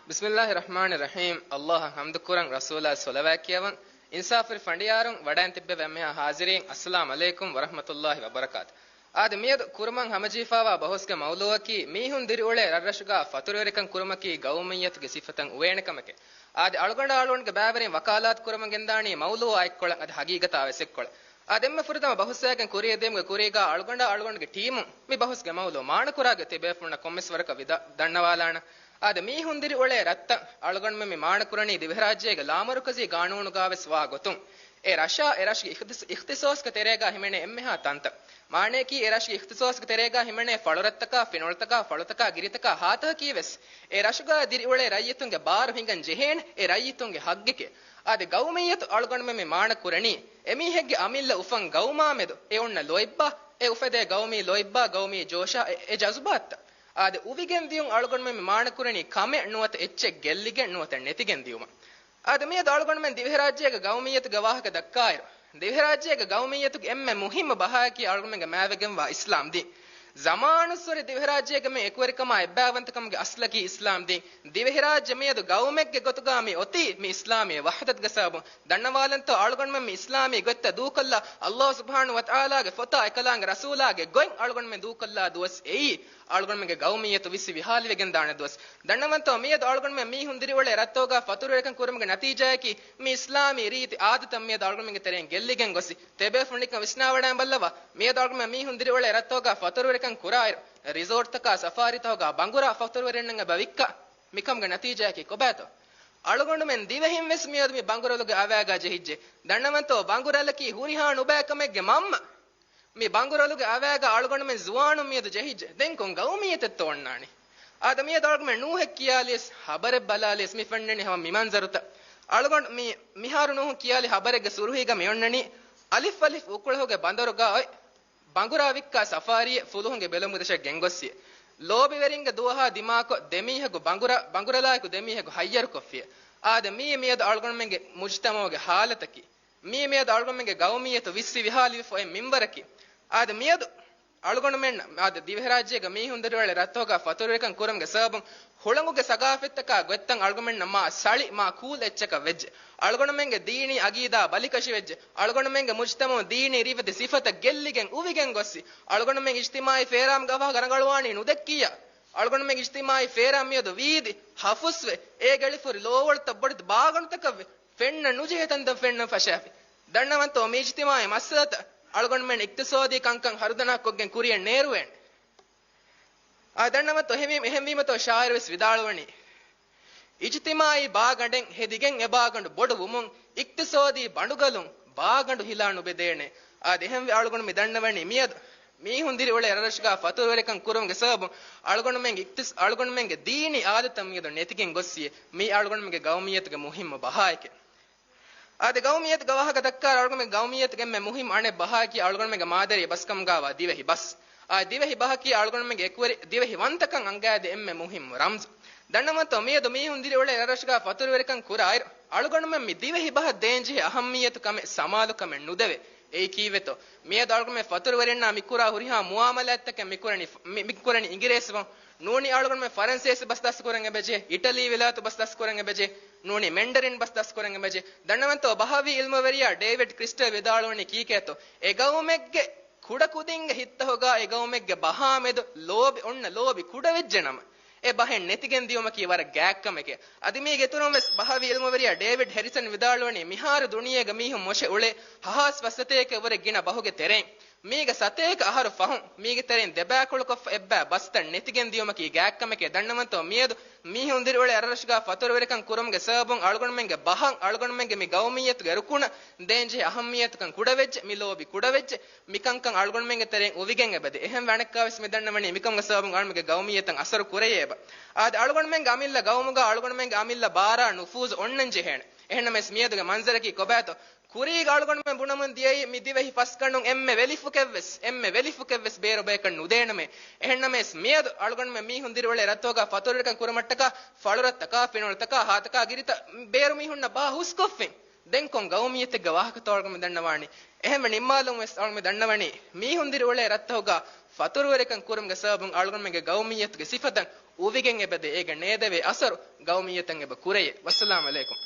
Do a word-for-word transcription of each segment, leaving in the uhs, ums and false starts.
ބިސްމިއްލާހި ރަޙްމާނި ރަޙީމް. އައްލާހަށް ޙަމްދު ކުރަން، ރަސޫލާ ޞަލަވާތް ކިޔަވަން، އިންސާފުވެރި ފަނޑިޔާރުން، ވަޑައިން ތިއްބެވި އެންމެހާ ޙާޒިރީން، އައްސަލާމް ޢަލައިކުމް ވަރަޙްމަތުއްލާހި ވަބަރަކާތު. އާދެ، މިއަދު ކުރުމަށް ހަމަޖެހިފާވާ ބަހުސްގެ މައުޟޫއަކީ، މީހުން ދިރިއުޅޭ ރަށްރަށުގާ ފަތުރުވެރިކަން ކުރުމަކީ ގައުމިއްޔަތުގެ ސިފަތައް އުވޭނެ ކަމެކޭ. އާދެ، އަޅުގަނޑާ އަޅުގަނޑުގެ ބައިވެރިން ވަކާލާތު ކުރަމުން ގެންދާނީ މައުޟޫޢާ އެއްކޮޅަށް، އަދި ހަގީގަތާ ވެސް އެއްކޮޅަށް. އާދެ، އެންމެ ފުރަތަމަ ބަހުސްވެގެން ކުރިއަށް ދިޔުމުގެ ކުރީގާ އަޅުގަނޑާ އަޅުގަނޑުގެ ޓީމުން މި ބަހުސްގެ މައުޟޫޢު މާނަކުރާގޮތް ތިބޭފުޅުންނަށް ކޮންމެސް ވަރަކަށް ވިދާ-، ދަންނަވާލާނަން. އާދެ، މީހުން ދިރިއުޅޭ ރަށްތައް އަޅުގަނޑުމެން މި މާނަކުރަނީ ދިވެހިރާއްޖޭގެ ލާމަރުކަޒީ ގާނޫނުގާވެސް ވާ ގޮތުން. އެ ރަށާ އެ ރަށުގެ އިޚްތިސް-، އިޚްތިޞާޞްގެ ތެރޭގާ ހިމެނޭ އެންމެހާ ތަންތައް. މާނަޔަކީ އެ ރަށުގެ އިޚްތިޞާޞްގެ ތެރޭގާ ހިމެނޭ ފަޅުރަށްތަކާ، ފިނޮޅުތަކާ، ފަޅުތަކާ، ގިރިތަކާ، ހާތަކަކީ ވެސް އެ ރަށުގާ ދިރިއުޅޭ ރައްޔިތުންގެ ބާރު ހިނގަން ޖެހޭނެ އެ ރައްޔިތުންގެ ހައްގެކޭ. އާދެ، ގައުމިއްޔަތު އަޅުގަނޑުމެން މި މާނަ ކުރަނީ، އެމީހެއްގެ އަމިއްލަ އުފަން ގައުމާ މެދު އެ އޮންނަ ލޯތްބާ، އެ އުފެދޭ ގައުމީ ލޯތްބާ، ގައުމީ ޖޯޝާ، އެ، އެ ޖަޒުބާތްތައް. އާދެ، އުވިގެން ދިޔުން އަޅުގަނޑުމެން މި މާނަ ކުރަނީ ކަމެއް ނުވަތަ އެއްޗެއް ގެއްލިގެން ނުވަތަ ނެތިގެން ދިޔުމަށް. އާދެ، މިއަދު އަޅުގަނޑުމެން ދިވެހިރާއްޖޭގެ ގައުމިއްޔަތުގެ ވާހަކަ ދައްކާއިރު، ދިވެހިރާއްޖޭގެ ގައުމިއްޔަތުގެ އެންމެ މުހިއްމު ބަހާއަކީ އަޅުގަނޑުމެންގެ މާތްވެގެންވާ އިސްލާމް ދީން. ޒަމާނުއްސުރެ ދިވެހިރާއްޖޭގެ މި އެކުވެރިކަމާ އެއްބައިވަންތަކަމުގެ އަސްލަކީ އިސްލާމް ދީން. ދިވެހިރާއްޖެ މިއަދު ގައުމެއްގެ ގޮތުގާ މި އޮތީ މި އިސްލާމީ ވަޙްދަތުގެ ސަބަބުން. ދަންނަވާލަންތޯ، އަޅުގަނޑުމެން މި އިސްލާމީ ގޮތްތައް ދޫކޮށްލާ، އައްލާހު ސުބްޙާނަހު ވަތަޢާލާގެ ފޮތާ އެކަލާނގެ ރަސޫލާގެ ގޮތް އަޅުގަނޑުމެން ދޫކޮށްލާ ދުވަސް އެއީ، އަޅުގަނޑުމެންގެ ގައުމިއްޔަތު ވިއްސި ވިހާލިވެގެން ދާނެ ދުވަސް. ދަންނަވަންތޯ، މިއަދު އަޅުގަނޑުމެން މީހުން ދިރިއުޅޭ ރަށްތަކުގާ ފަތުރުވެރިކަން ކުރުމުގެ ނަތީޖާއަކީ، މި އިސްލާމީ ރީތި އާދަތައް މިއަދު އަޅުގަނޑުމެންގެ ތެރެއިން ގެއްލިގެން ގޮސް، ތިބޭފުޅުން ނިކަން ވިސްނާވަޑައިން ބައްލަވާ، މިއަދު އަޅުގަނޑުމެން މީހުން ދިރިއުޅޭ ރަށްތަކުގާ ފަތުރުވެރިކަން ކުރާއިރު، ރިސޯޓްތަކާ ސަފާރީތަކުގާ ބަނގުރާ ފަތުރުވެރިންނަށް އެބަ ވިއްކާ، މިކަމުގެ ނަތީޖާއަކީ ކޮބާތޯ؟ އަޅުގަނޑުމެން ދިވެހިން ވެސް މިއަދު މި ބަނގުރަލުގެ އަވައިގާ ޖެހިއްޖެ. ދަންނަވަންތޯ، ބަނގުރަލަކީ ހުރިހާ ނުބައިކަމެއްގެ މަންމަ. މި ބަނގުރަލުގެ އަވައިގާ އަޅުގަނޑުމެން ޒުވާނުން މިއަދު ޖެހިއްޖެ. ދެން ކޮން ގައުމިއްޔަތެއްތޯ އޮންނާނީ؟ އާދެ، މިއަދު އަޅުގަނޑުމެން ނޫހެއް ކިޔާލިޔަސް، ހަބަރެއް ބަލާލިޔަސް މި ފެންނަނީ ހަމަ މި މަންޒަރުތައް. އަޅުގަނޑު މި، މިހާރު ނޫހު ކިޔާލި ހަބަރެއްގެ ސުރުހީގަ މި އޮންނަނީ އަލިފް އަލިފް އުކުޅަހުގެ ބަނދަރުގަ އޮތް ބަނގުރާ ވިއްކާ ސަފާރީއެއް ފުލުހުންގެ ބެލުމުދަށަށް ގެންގޮއްސިޔެ. ލޯބިވެރިންގެ ދުވަހާ ދިމާކޮށް ދެމީހަކު ބަނގުރާ، ބަނގުރަލާއެކު ދެމީހަކު ހައްޔަރުކޮށްފިޔެ. އާދެ، މީ މިއަދު އަޅުގަނޑުމެންގެ މުޖުތަމަޢުގެ ހާލަތަކީ. މީ މިއަދު އަޅުގަނޑުމެންގެ ގައުމިއްޔަތު ވިއްސި ވިހާލިވެފަ އޮތް މިންވަރަކީ. އާދެ، މިއަދު އަޅުގަނޑުމެން އާދެ، ދިވެހިރާއްޖޭގެ މީހުން ދިރިއުޅޭ ރަށްތަކުގަ ފަތުރުވެރިކަން ކުރުމުގެ ސަބަބުން ހުޅަނގުގެ ސަގާފަތްތަކާ ގޮތްތައް އަޅުގަނޑުމެންނަށް މާ ސަޅި، މާ ކޫލް އެއްޗަކަށް ވެއްޖެ. އަޅުގަނޑުމެންގެ ދީނީ އަގީދާ ބަލިކަށިވެއްޖެ. އަޅުގަނޑުމެންގެ މުޖުތަމަޢު ދީނީ ރިވެތި ސިފަތައް ގެއްލިގެން އުވިގެން ގޮއްސި. އަޅުގަނޑުމެން އިޖްތިމާޢީ ފޭރާމުގެ އަވަހަކަށް ރަނގަޅުވާނީ ނުދެއްކިއްޔާ. އަޅުގަނޑުމެން އިޖްތިމާޢީ ފޭރާ މިއަދު ވީދި، ހަފުސްވެ، އޭގެ އެޅިފުރި ލޯވަޅުތައް ބޮޑެތި ބާގަނޑުތަކަށްވެ، ފެންނަން ނުޖެހޭ ތަންތަން ފެންނަން ފަށާފި. ދަންނަވަންތޯ، މި އިޖްތިމާޢީ މައްސަލަތައް އަޅުގަނޑުމެން އިޤްތިޞާދީ ކަންކަން ހަރުދަނާ ކޮށްގެން ކުރިއަށް ނޭރުވޭނެ. އާ، ދަންނަވަންތޯ، އެހެންވީ-، އެހެންވީމަތޯ ޝާޢިރުވެސް ވިދާޅުވަނީ، އިޖްތިމާޢީ ބާގަނޑެއް ހެދިގެން އެ ބާގަނޑު ބޮޑު ވުމުން އިޤްތިޞާދީ ބަނޑުގަލުން ބާގަނޑު ހިލާ ނުބެދޭނެ. އާދެ، އެހެންވެ އަޅުގަނޑު މި ދަންނަވަނީ މިއަދު މީހުން ދިރިއުޅޭ ރަށްރަށުގާ ފަތުރުވެރިކަން ކުރުމުގެ ސަބަބުން އަޅުގަނޑުމެންގެ އިޤްތިޞް-، އަޅުގަނޑުމެންގެ ދީނީ އާދަތައް މިއަދު ނެތިގެން ގޮއްސިޔޭ. މީ އަޅުގަނޑުމެންގެ ގައުމިއްޔަތުގެ މުހިއްމު ބަހާއެކޭ. އާދެ، ގައުމިއްޔަތުގެ ވާހަކަ ދައްކާ އަޅުގަނޑުމެންގެ ގައުމިއްޔަތުގެ އެންމެ މުހިއްމު އަނެއް ބަހާއަކީ އަޅުގަނޑުމެންގެ މާދަރީ ބަސްކަމުގާވާ ދިވެހި ބަސް. އާ، ދިވެހި ބަހަކީ އަޅުގަނޑުމެންގެ އެކުވެރި ދިވެހި ވަންތަކަން އަންގައިދޭ އެންމެ މުހިއްމު ރަމްޒު. ދަންނަވަންތޯ، މިއަދު މީހުން ދިރިއުޅޭ ރަށްރަށުގާ ފަތުރުވެރިކަން ކުރާއިރު، އަޅުގަނޑުމެން މި ދިވެހި ބަހަށް ދޭންޖެހޭ އަހައްމިއްޔަތު ކަމެއް ސަމާލުކަމެއް ނުދެވޭ. އެއީ ކީއްވެތޯ؟ މިއަދު އަޅުގަނޑުމެން ފަތުރުވެރިންނާ މިކުރާ ހުރިހާ މުއާމަލާތްތަކެއް މިކުރަނީ، މި-، މިކުރަނީ އިނގިރޭސިވަން. ނޫނީ އަޅުގަނޑުމެން ފަރަންސޭސި ބަސް ދަސްކުރަން އެބަޖެ، އިޓަލީ ވިލާތު ބަސް ދަސްކުރަން އެބަޖެ، ނޫނީ މެންޑަރިން ބަސް ދަސްކުރަން އެބަޖެ. ދަންނަވަންތޯ، ބަހަވީ ޢިލްމުވެރިޔާ ޑޭވިޑް ކްރިސްޓަލް ވިދާޅުވަނީ ކީކޭތޯ؟ އެ ގައުމެއްގެ ކުޑަކުދިންގެ ހިތްތަހުގާ އެ ގައުމެއްގެ ބަހާ މެދު ލޯބި އޮންނަ ލޯބި ކުޑަވެއްޖެ ނަމަ، އެ ބަހެއް ނެތިގެން ދިޔުމަކީ ވަރަށް ގާތްކަމެކޭ. އަދި މީގެ އިތުރުން ވެސް ބަހަވީ ޢިލްމުވެރިޔާ ޑޭވިޑް ހެރިސަން ވިދާޅުވަނީ، މިހާރު ދުނިޔޭގަ މީހުން މޮށެ އުޅޭ ހަހާސް ފައްސަތޭކަ ވުރެ ގިނަ ބަހުގެ ތެރެއިން، މީގެ ސަތޭކަ އަހަރު ފަހުން މީގެ ތެރެއިން ދެބައިކުޅަކޮށްފަ އެއްބައި ބަސްތައް ނެތިގެން ދިޔުމަކީ ގާތްކަމެކޭ. ދަންނަވަންތޯ، މިއަދު މީހުން ދިރިއުޅޭ ރަށްރަށުގާ ފަތުރުވެރިކަން ކުރުމުގެ ސަބަބުން އަޅުގަނޑުމެންގެ ބަހަށް އަޅުގަނޑުމެންގެ މި ގައުމިއްޔަތުގެ ރުކުނަށް ދޭންޖެހޭ އަހައްމިއްޔަތުކަން ކުޑަވެއްޖެ، މި ލޯބި ކުޑަވެއްޖެ، މިކަންކަން އަޅުގަނޑުމެންގެ ތެރެއިން އުވިގެން އެބަދޭ. އެހެންވެ އަނެއްކާވެސް މި ދަންނަވަނީ މިކަމުގެ ސަބަބުން އަޅުމެންގެ ގައުމިއްޔަތަށް އަސަރު ކުރެޔޭ އެބަ. އާދެ، އަޅުގަނޑުމެންގެ އަމިއްލަ ގައުމުގަ އަޅުގަނޑުމެންގެ އަމިއްލަ ބާރާ ނުފޫޒު އޮންނަން ޖެހޭނެ. އެހެންނަމަވެސް މިއަދުގެ މަންޒަރަކީ ކޮބާތޯ؟ ކުރީގަ އަޅުގަނޑުމެން ބުނަމުން ދިޔައީ މި ދިވެހި ފަސްގަނޑުން އެންމެ ވެލިފުކެއްވެސް، އެންމެ ވެލިފުކެއްވެސް ބޭރު ބަޔަކަށް ނުދޭނަމޭ. އެހެންނަމަވެސް މިއަދު އަޅުގަނޑުމެން މީހުން ދިރިއުޅޭ ރަށްތަކުގަ ފަތުރުވެރިކަން ކުރުމަށްޓަކާ ފަޅުރަށްތަކާ، ފިނޮޅުތަކާ، ހާތަކާ، ގިރިތައް ބޭރު މީހުންނަށް ބަހާ ހުސްކޮށްފިން. ދެން ކޮން ގައުމިއްޔަތެއްގެ ވާހަކަތޯ އަޅުގަނޑު މި ދަންނަވާނީ؟ އެހެންވެ ނިންމާލުން ވެސް އަޅުގަނޑު މި ދަންނަވަނީ، މީހުން ދިރިއުޅޭ ރަށްތަކުގަ ފަތުރުވެރިކަން ކުރުމުގެ ސަބަބުން އަޅުގަނޑުމެންގެ ގައުމިއްޔަތުގެ ސިފަތައް އުވިގެން އެބަދޭ އޭގަ ނޭދެވޭ އަސަރު ގައުމިއްޔަތަށް އެބަ ކުރެޔޭ. ވައްސަލާމް ޢަލައިކުމް.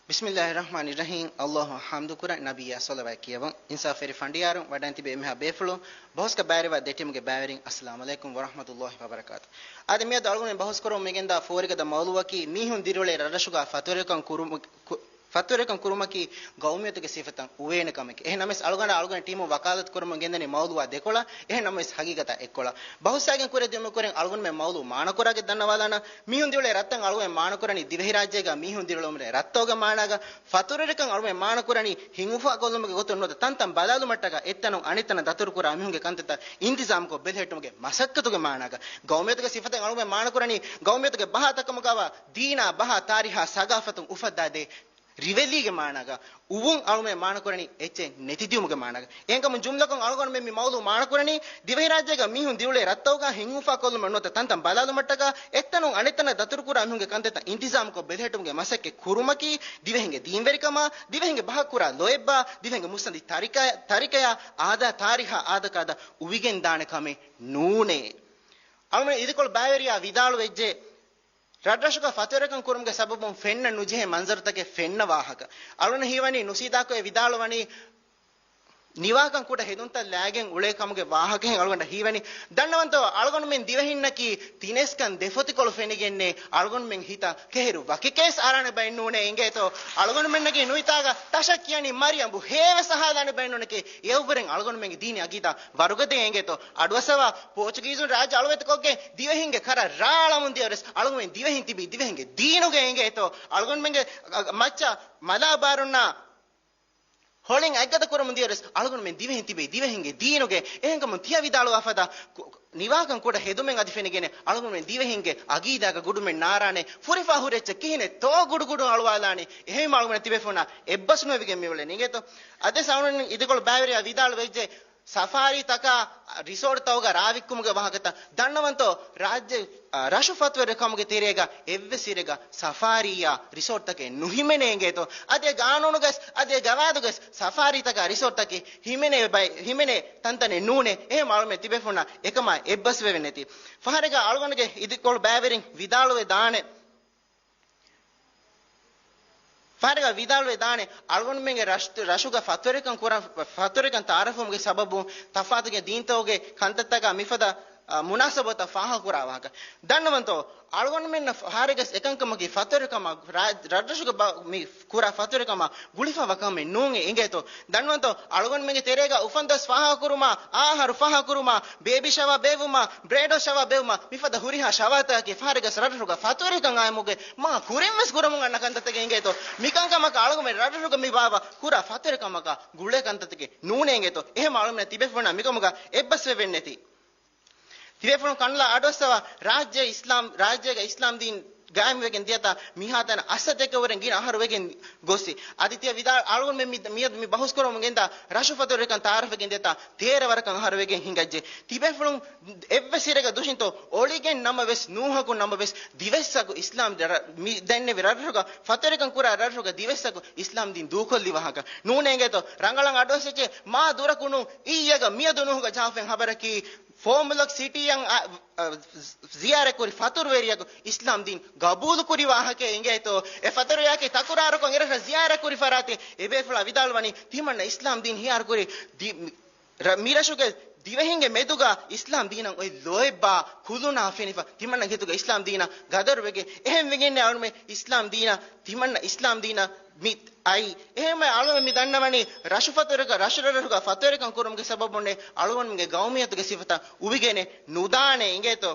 ބިސްމިއްލާހި ރަޙްމާނި ރަޙީމް. އައްލާހު ޙަމްދު ކުރަން، ނަބިއްޔާ ޞަލަވާތް ކިޔަވަން. އިންސާފުވެރި ފަނޑިޔާރުން، ވަޑައިން ތިބި އެންމެހާ ބޭފުޅުން، ބަހުސްގަ ބައިވެރިވާ ދެ ޓީމުގެ ބައިވެރިން، އައްސަލާމް ޢަލައިކުމް ވަރަޙްމަތުﷲ ވަބަރަކާތު. އާދެ، މިއަދު އަޅުގަނޑުމެން ބަހުސް ކުރަމުން މިގެންދާ ފޯރިގަދަ މައުޟޫޢަކީ މީހުން ދިރިއުޅޭ ރަށްރަށުގަ ފަތުރިކަން ކުރުމު-، ކު-، ފަތުރިކަން ކުރުމަކީ ގައުމިއްޔަތުގެ ސިފަތައް އުވޭނެ ކަމެކޭ. އެހެން ނަމަވެސް އަޅުގަނޑަށް އަޅުގަނޑު ޓީމުން ވަކާލަތު ކުރަމުން ގެންދަނީ މައުޟޫޢާ ދެކޮޅަށް. އެހެން ނަމަވެސް ހަގީގަތާ އެއްކޮޅަށް. ބަހުސް ސައިގެން ކުރިއަށް ދިއުމުގެ ކުރިން އަޅުގަނޑުމެން މައުޟޫޢު މާނަކުރާގެން ދަންނަވާލާނަން. މީހުން ދިރިއުޅޭ ރަށްތައް އަޅުގަނޑުމެން މާނަކުރަނީ ދިވެހިރާއްޖޭގަ މީހުން ދިރިއުޅުމުގެ ރަށްތަކުގެ މާނާގަ. ފަތުރިކަން އަޅުގަނޑުމެން މާނަކުރަނީ ހިތް އުފާކޮށްލުމުގެ ގޮތުން ނުވަތަ ތަންތަން ބަލާލުމަށްޓަކާ އެއްތަނުން އަނެއްތަނަށް ދަތުރުކުރާ މީހުންގެ ކަންތައްތައް އިންތިޒާމުކޮށް ބެލެހެއްޓުމުގެ މަސައްކަތުގެ މާނާގަ. ގައުމިއްޔަތުގެ ސިފަތައް އަޅުގަނޑުމެން މާނަކުރަނީ ގައުމިއްޔަތުގެ ބަހާ ތަކަމުގަވާ ދީނާ ބަހާ ތާރީހާ ސަގާފަތުން އުފައްދާދޭ ރިވެލީގެ މާނާގަ. އުވުން އަޅުގަނޑުމެން މާނަކުރަނީ އެއްޗެއް ނެތިދިއުމުގެ މާނާގަ. އެހެންކަމުން ޖުމްލަކޮށް އަޅުގަނޑުމެން މި މައުޟޫޢު މާނަކުރަނީ ދިވެހިރާއްޖޭގަ މީހުން ދިރިއުޅޭ ރަށްތަކުގަ ހިތް އުފާކޮށްލުމަށް ނުވަތަ ތަންތަން ބަލާލުމަށްޓަކާ އެއްތަނުން އަނެއްތަނަށް ދަތުރުކުރާ މީހުންގެ ކަންތައްތައް އިންތިޒާމުކޮށް ބެލެހެއްޓުމުގެ މަސައްކަތް ކުރުމަކީ ދިވެހިންގެ ދީންވެރިކަމާ، ދިވެހިންގެ ބަހަށް ކުރާ ލޯތްބާ، ދިވެހިންގެ މުއްސަނދި ތަރިކަ-، ތަރިކަޔާ އާދަ، ތާރީހާ އާދަކާދަ އުވިގެންދާނެ ކަމެއް ނޫނޭ. އަޅުގަނޑު އިދިކޮޅު ބައިވެރިޔާ ވިދާޅުވެއްޖެ، ރަށްރަށުގަ ފަތުރިކަން ކުރުމުގެ ސަބަބުން ފެންނަ ނުޖެހޭ މަންޒަރުތަކެއް ފެންނަ ވާހަކަ. އަޅުގަނޑަށް ހީވަނީ ނުސީދާކޮށް އެ ވިދާޅުވަނީ ނިވާކަން ކުޑަ ހެދުންތައް ލާގެން އުޅޭ ކަމުގެ ވާހަކަހެން އަޅުގަނޑަށް ހީވަނީ. ދަންނަވަންތޯ، އަޅުގަނޑުމެން ދިވެހިންނަކީ ތިނެސްކަން ދެފޮތިކޮޅު ފެނިގެންނޭ. އަޅުގަނޑުމެން ހިތަށް ކެހެރު ވަކިކޭސް އަރާނެ ބައެއް ނޫނޭ އިނގޭތޯ. އަޅުގަނޑުމެންނަކީ ނުވިތާގަ ތަށަށް ކިޔަނީ މަރިޔަނބު ހޭވެސް އަހާލާނެ ބައެއް ނޫނެކޭ. އެއަށްވުރެން އަޅުގަނޑުމެންގެ ދީނީ އަގީދާ ވަރުގަދަ އިނގޭތޯ. އަޑުއައްސަވާ، ޕޯޗުގީޒުން ރާއްޖެ އަޅުވެތިކޮށްގެން ދިވެހިންގެ ކަރަށް ރާޅަމުން ދިޔަވަރެސް އަޅުގަނޑުމެން ދިވެހިން ތިބީ ދިވެހިންގެ ދީނުގަ އިނގޭތޯ. އަޅުގަނޑުމެންގެ، އަ، މައްޗަށް މަލާ ބާރުންނާ ހޮޅިން އަތްގަދަ ކުރަމުން ދިޔަވަރެސް އަޅުގަނޑުމެން ދިވެހިން ތިބީ ދިވެހިންގެ ދީނުގަ. އެހެންކަމުން ތިޔަ ވިދާޅުވާ ފަދަ ކު-، ނިވާކަން ކުޑަ ހެދުމެއް އަދި ފެނިގެން އަޅުގަނޑުމެން ދިވެހިންގެ އަގީދާގަ ގުޑުމެއް ނާރާނެ. ފުރިފާ ހުރި އެއްޗެއް ކިހިނެއްތޯ ގުޑުގުޑު އަޅުވާލާނެ. އެހެން އަޅުގަނޑަށް ތިބޭފުޅުންނާ އެއްބަސްނުވެވިގެން މިއުޅެނީ އިނގޭތޯ. އަދިވެސް އަޅުގަނޑު އިދިކޮޅު ބައިވެރިޔާ ވިދާޅުވެއްޖެ، ސަފާރީތަކާ ރިސޯޓްތަކުގަ ރާވިއްކުމުގެ ވާހަކަތައް ދަންނަވަންތޯ، ރާއްޖެ، އަ، ރަށު ފަތުރި ކަމުގެ ތެރޭގަ އެއްވެސް އިރެއްގަ ސަފާރީއާ ރިސޯޓްތަކެއް ނުހިމެނޭ އިނގޭތޯ. އަދި ގާނޫނުގަސް، އަދި ގަވާއިދުގަސް ސަފާރީތަކާ ރިސޯޓްތަކެއް ހިމެނޭ ބައި-، ހިމެނޭ ތަންތަނެއް ނޫނޭ. އެހެން އަޅުމެން ތިބޭފުޅުންނާ އެކަމާ އެއްބަސްވެވެން ނެތި. ފަހަރެއްގަ އަޅުގަނޑުގެ އިދިކޮޅު ބައިވެރިން ވިދާޅުވެ ދާނެ. ފަހަރެއްގަ ވިދާޅުވެ ދާނެ، އަޅުގަނޑުމެންގެ ރަށް-، ރަށުގަ ފަތުރިކަން ކުރަން، ފަތުރިކަން ތައާރަފުވުމުގެ ސަބަބުން ތަފާތުގެ ދީންތަކުގެ ކަންތައްތަކާ މިފަދަ، އަ، މުނާސަބަތައް ފާހަގަކުރާ ވާހަކަ. ދަންނަވަންތޯ، އަޅުގަނޑުމެންނަށް ފަހަރެއްގަސް އެކަންކަމަކީ ފަތުރިކަމާ، ރާ-، ރަށްރަށުގަ ބަ-، މި ކުރާ ފަތުރިކަމާ ގުޅިފަވާ ކަމެއް ނޫން އިނގޭތޯ. ދަންނަވަންތޯ، އަޅުގަނޑުމެންގެ ތެރޭގަ އުފަންދޮސް ފާހަގަކުރުމާ، އަހަރު ފާހަގަކުރުމާ، ބޭބީ ޝަވާ ބޭއްވުމާ، ބްރޭޑޯ ޝަވާ ބޭއްވުމާ، މިފަދަ ހުރިހާ ޝަވާތަކަކީ ފަހަރެއްގަސް ރަށްރަށުގަ ފަތުރިކަން އާއްމުގެ މާ ކުރިންވެސް ކުރަމުން އަންނަ ކަންތައްތަކެއް އިނގޭތޯ. މިކަންކަމަކަށް އަޅުގަނޑުމެން ރަށްރަށުގަ މި ބާއްވާ ކުރާ ފަތުރިކަމަކާ ގުޅޭ ކަންތައްތަކެއް ނޫނޭ އިނގޭތޯ. އެހެން އަޅުމެން ތިބޭފުޅުންނާ މިކަމުގަ އެއްބަސްވެވެން ނެތި. ތިބޭފުޅުން ކަނުލާ އަޑުއައްސަވާ، ރާއްޖެ އިސްލާމް، ރާއްޖޭގަ އިސްލާމް ދީން ގާއިމްވެގެން ދިޔަތާ މިހާތަނަށް އައްސަދޭކަވަރެން ގިނަ އަހަރު ވެގެން ގޮސް. އަދި ތިޔަ ވިދާ-، އަޅުގަނޑުމެން މި-، މިއަދު މި ބަހުސް ކުރަމުން ގެންދާ ރަށު ފަތުރިކަން ތައާރަފްވެގެން ދިޔަތާ ތޭރަ ވަރަކަށް އަހަރު ވެގެން ހިނގައްޖެ. ތިބޭފުޅުން އެއްވެސް އިރެއްގަ ދުށިންތޯ އޮޅިގެން ނަމަވެސް ނޫހަކުން ނަމަވެސް ދިވެއްސަކު އިސްލާމް ދެ-، ރަ-، މި ދެންނެވި ރަށްރަށުގަ ފަތުރިކަން ކުރާ ރަށްރަށުގަ ދިވެއްސަކު އިސްލާމް ދީން ދޫކޮށްލި ވާހަކަ ނޫނޭ އިނގޭތޯ. ރަނގަޅަށް އަޑުއައްސައްޗޭ މާ ދުރަކު ނޫން އިއްޔެގަ މިއަދު ނޫހުގަ ޖަހާފައި ހަބަރަކީ ފޯމުލޮކް ސިޓީއަށް އަ-، އަ-، ޒިޔާރަތްކުރި ފަތުރުވެރިޔަކު އިސްލާމް ދީން ގަބޫލުކުރި ވާހަކައެއް އިނގޭތޯ. އެ ފަތުރުވެރިޔާގެ ތަކުރާރުކޮށް އެރަށަށް ޒިޔާރަތްކުރި ފަރާތެއް އެބޭފުޅާ ވިދާޅުވަނީ ތިމަންނަ އިސްލާމް ދީން ހިޔާރުކުރި ދި-، މި-، ރަ-، މިރަށުގެ ދިވެހިންގެ މެދުގަ އިސްލާމް ދީނަށް އޮތް ލޯތްބާ ކުލުނާ ފެނިފަ ތިމަންނަ ހިތުގަ އިސްލާމް ދީނަށް ގަދަރުވެގެން އެހެން ވެގެންނެ އަޅުމެ އިސްލާމް ދީނަށް ތިމަންނަ އިސްލާމް ދީނަށް މި އައި. އެހެންވެ އަޅުމެން މި ދަންނަވަނީ ރަށު ފަތުރިކަ-، ރަށުރަށުގަ ފަތުރިކަން ކުރުމުގެ ސަބަބުންނެ އަޅުގަނޑުމެންގެ ގައުމިއްޔަތުގެ ސިފަތައް އުވިގެނެއް ނުދާނެ އިނގޭތޯ.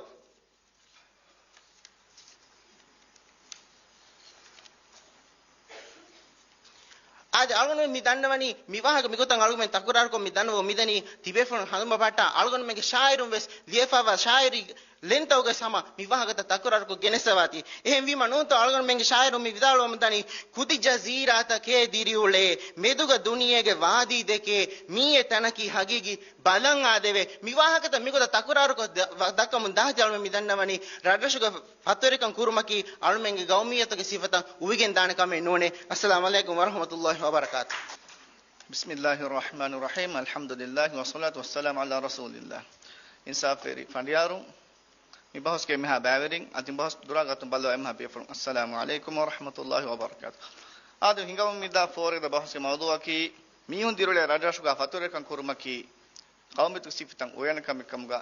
އާދެ، އަޅުގަނޑުމެން މި ދަންނަވަނީ މި ވާހަކަ މިގޮތަށް އަޅުގަނޑުމެން ތަކުރާރުކޮށް މި ދަންނަވަމުން މިދަނީ ތިބޭފުޅުން ހަނދުމަ ބަހައްޓާ އަޅުގަނޑުމެންގެ ޝާއިރުން ވެސް ލިޔެފައިވާ ޝާއިރީ ޅެންތަކުގެ ހަމަ މި ވާހަކަތައް ތަކުރާރުކޮށް ގެނެސްފަވާތީ. އެހެންވީމަ ނޫންތޯ އަޅުގަނޑުމެންގެ ޝާއިރު މި ވިދާޅުވަމުންދަނީ، ކުދި ޖަޒީރާތަކޭ ދިރިއުޅޭ، މެދުގަ ދުނިޔޭގެ ވާދީ ދެކޭ، މިއީ އެ ތަނަކީ ހަގީގީ ބަލަން އާދެވޭ. މި ވާހަކަތައް މިގޮތަށް ތަކުރާރުކޮށް ދަ-، ވަ-، ދައްކަމުން ދާތީ އަޅުމެން މި ދަންނަވަނީ، ރަށްރަށުގެ ފަތުރިކަން ކުރުމަކީ އަޅުމެންގެ ގައުމިއްޔަތުގެ ސިފަތައް އުވިގެން ދާނެ ކަމެއް ނޫނޭ. އައްސަލާމް ޢަލައިކުމް ވަރަޙްމަތުﷲ ވަބަރަކާތު. بسم الله الرحمن الرحيم، الحمد لله والصلاة والسلام على رسول الله. އިންސާފުވެރި ފަނޑިޔާރުން، މި ބަހުސްގެ މިހާ ބައިވެރިން އަދި ބަހުސް ދުރާގަތުން ބައްލަވާ އެމްހާ ބޭފުޅުން. އައްސަލާމު ޢަލައިކުމް ވަރަޙްމަތުﷲ ވަބަރަކާތު. އާދެ، ހިނގަމުން މިދާ ފޯރުގެ ބަހުސްގެ މައުޟޫޢަކީ މީހުން ދިރިއުޅޭ ރަށްރަށުގަ ފަތުރުވެރިކަން ކުރުމަކީ ޤައުމިއްޔަތުގެ ސިފަތަށް އުވެނި ކަމެއް ކަމުގަ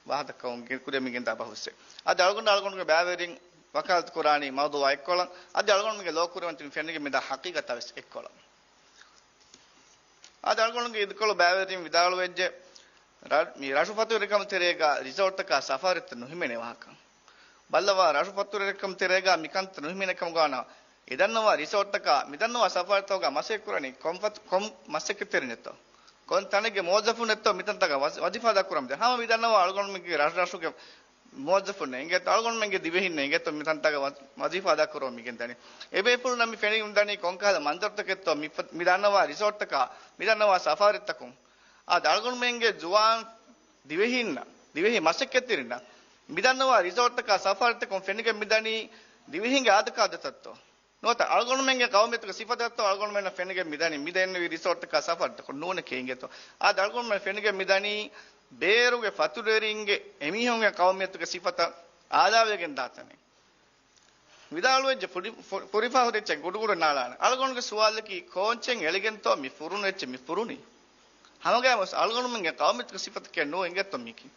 ވާހަކަދައްކަވަން ގެން ކުރިއަށް މިގެންދާ ބަހުސްއެއް. އަދި އަޅުގަނޑު އަޅުގަނޑުގެ ބައިވެރިން ވަކާލަތު ކުރާނީ މައުޟޫޢާ އެއްކޮޅަށް. އަދި އަޅުގަނޑުމެންގެ ލޯ ކުރިމަތިން ފެނިގެން މިދާ ޙަޤީޤަތާ ވެސް އެއްކޮޅަށް. އަދި އަޅުގަނޑުގެ އިދިކޮޅު ބައިވެރިން ވިދާޅުވެއްޖެ، ރަ-، މި ރަށު ފަތުރުވެރިކަމުގެ ތެރޭގަ ރިސޯޓްތަކާ ސަފާރިތައް ނުހިމެނޭ ވާހަކަ. ބައްލަވާ، ރަށު ފަތުރުވެރިކަމުގެ ތެރޭގަ މިކަންތައް ނުހިމެނޭ ކަމުގަ ވަނީ، މިދަންނަވާ ރިސޯޓްތަކާ، މިދަންނަވާ ސަފާރިތަކުގަ މަސައްކަތް ކުރަނީ ކޮން ފަތު-، ކޮން މަސައްކަތްތެރިންނެއްތޯ؟ ކޮން ތަނެއްގެ މުވައްޒަފުންނެއްތޯ މިތަންތަކަށް ވަޒ-، ވަޒީފާ އަދާކުރަމުންދޭ؟ ހަމަ މިދަންނަވާ އަޅުގަނޑުމެންގެ ރަށް-، ރަށުގެ މުވައްޒަފުންނޭ އިނގޭތޯ، އަޅުގަނޑުމެންގެ ދިވެހިންނޭ އިނގޭތޯ، މިތަންތަކަށް ވަ-، ވަޒީފާ އަދާކުރަމުން މިގެންދަނީ. އެބޭފުޅުންނަށް މި ފެނިގެން ދަނީ ކޮންކަހަލަ މަންޒަރުތަކެއްތޯ، މި ފަ-، މިދަންނަވާ ރިސޯޓްތަކާ، މިދަންނަވާ ސަފާރިތަކުން. އާދެ، އަޅުގަނޑުމެންގެ ޒުވާން ދިވެހިންނަށް، ދިވެހި މަސައްކަތްތެރިންނަށް މިދަންނަވާ ރިސޯޓްތަކާ ސަފާރިތަކުން ފެނިގެން މިދަނީ ދިވެހިންގެ އާދަކާދަތައްތޯ؟ ނުވަތަ އަޅުގަނޑުމެންގެ ޤައުމިއްޔަތުގެ ސިފަތައްތޯ އަޅުގަނޑުމެންނަށް ފެނިގެން މިދަނީ މިދެންނެވި ރިސޯޓްތަކާ ސަފާރިތަކުން ނޫނެކޭ އިނގޭތޯ؟ އާދެ، އަޅުގަނޑުމެން ފެނިގެން މިދަނީ ބޭރުގެ ފަތުރުވެރިންގެ އެމީހުންގެ ޤައުމިއްޔަތުގެ ސިފަތައް އާލާވެގެން ދާތަނެއް. ވިދާޅުވެއްޖެ ފުރި-، ފު-، ފުރިފަހު އެއްޗެއް ގުޑުގުޑު ނާޅާނެ. އަޅުގަނޑުގެ ސުވާލަކީ، ކޯންޗެއް އެޅިގެންތޯ މި ފުރުނު އެއްޗެއް މި ފުރުނީ؟ ހަމަގައިމުވެސް އަޅުގަނޑުމެންގެ ޤައުމިއްޔަތުގެ ސިފަތަކެއް ނޫން އިނގޭތޯ މީކީ.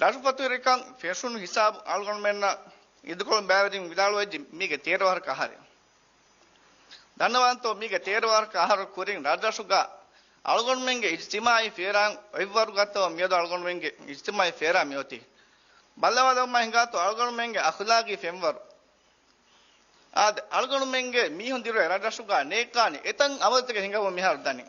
ރަށު ފަތުރުވެރިކަން ފެށުނު ހިސާބު އަޅުގަނޑުމެންނަށް އިދިކޮޅު ބައިވެރިން ވިދާޅުވެއްޖެ މީގެ ތޭރަ ވަރަކަށް އަހަރެއް. ދަންނަވާންތޯ މީގެ ތޭރަ ވަރަކަށް އަހަރު ކުރިން ރަށްރަށުގަ އަޅުގަނޑުމެންގެ އިޖްތިމާޢީ ފިރާން އޮތްވަރުގަތޯ މިއަދު އަޅުގަނޑުމެންގެ އިޖްތިމާޢީ ފިރާ މިއޮތީ. ބައްލަވާލަމާ ހިނގާތޯ އަޅުގަނޑުމެންގެ އަޚްލާޤީ ފެންވަރު. އާދެ، އަޅުގަނޑުމެންގެ މީހުން ދިރުވެ ރަށްރަށުގަ ނޭއްކާނެ އެތަން އަމަލުތަކެއް ހިނގަމުން މިހާރު ދަނީ.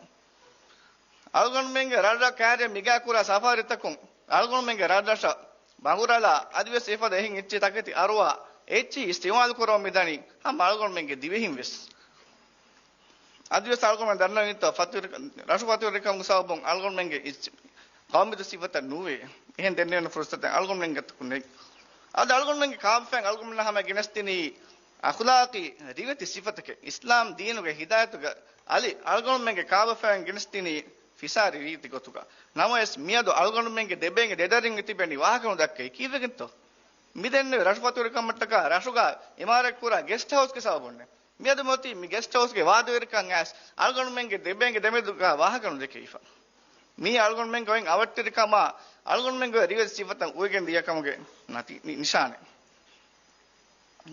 އަޅުގަނޑުމެންގެ ރަށްރަށް ކައިރިއަށް މިގާ ކުރާ ސަފާރިތަކުން އަޅުގަނޑުމެންގެ ރަށްރަށަށް ބަނގުރަލާ އަދިވެސް އެފަދަ އެހެން އެއްޗިހި ތަކެތި އަރުވާ އެއްޗިހި އިސްތިޢުމާލު ކުރަމުން މިދަނީ ހަމަ އަޅުގަނޑުމެންގެ ދިވެހިން ވެސް. އަދިވެސް އަޅުގަނޑުމެން ދަންނަވަންތޯ ފަތުރި-، ރަށު ފަތުރުވެރިކަމުގެ ސަބަބުން އަޅުގަނޑުމެންގެ އިސް-، ޤައުމިއްޔަތު ސިފަތައް ނުވޭ. އެހެން ދެންނެވުނު ފުރުސަތެއް އަޅުގަނޑުމެން ގަތުކުން ނެތް. އަދި އަޅުގަނޑުމެންގެ ކާބަފައިން އަޅުގަނޑުމެންނަށް ހަމަ ގެނެސްދިނީ އަޚްލާޤީ ރިވެތި ސިފަތަކެއް. އިސްލާމް ދީނުގެ ހިދާޔަތުގަ އަލި އަޅުގަނޑުމެންގެ ކާބަފައިން ގެނެސްދިނީ ފިސާރި ރީތި ގޮތުގަ. ނަމަވެސް މިއަދު އަޅުގަނޑުމެންގެ ދެބޭންގެ ދެދަރިން ތިބެނީ ވާހަކަ ނުދައްކައި. ކީއްވެގެންތޯ؟ މިދެންނެވި ރަށު ފަތުރުވެރިކަމަށްޓަކާ ރަށުގަ އިމާރާތް ކުރާ ގެސްޓް ހައުސްގެ ސަބަބުންނޭ. މިއަދު މިއޮތީ މި ގެސްޓް ހައުސްގެ ވާދަވެރިކަން އައިސް އަޅުގަނޑުމެންގެ ދެބޭންގެ ދެމެދުގަ ވާހަކަ ނުދެކެވިފަ. މީ އަޅުގަނޑުމެންގެ އޮތް އަވަށްޓެރިކަމާ އަޅުގަނޑުމެންގެ ރިވެތި ސިފަތައް އުވެގެން ދިޔަ ކަމުގެ ނަތީ-، ނި-، ނިޝާނެއް.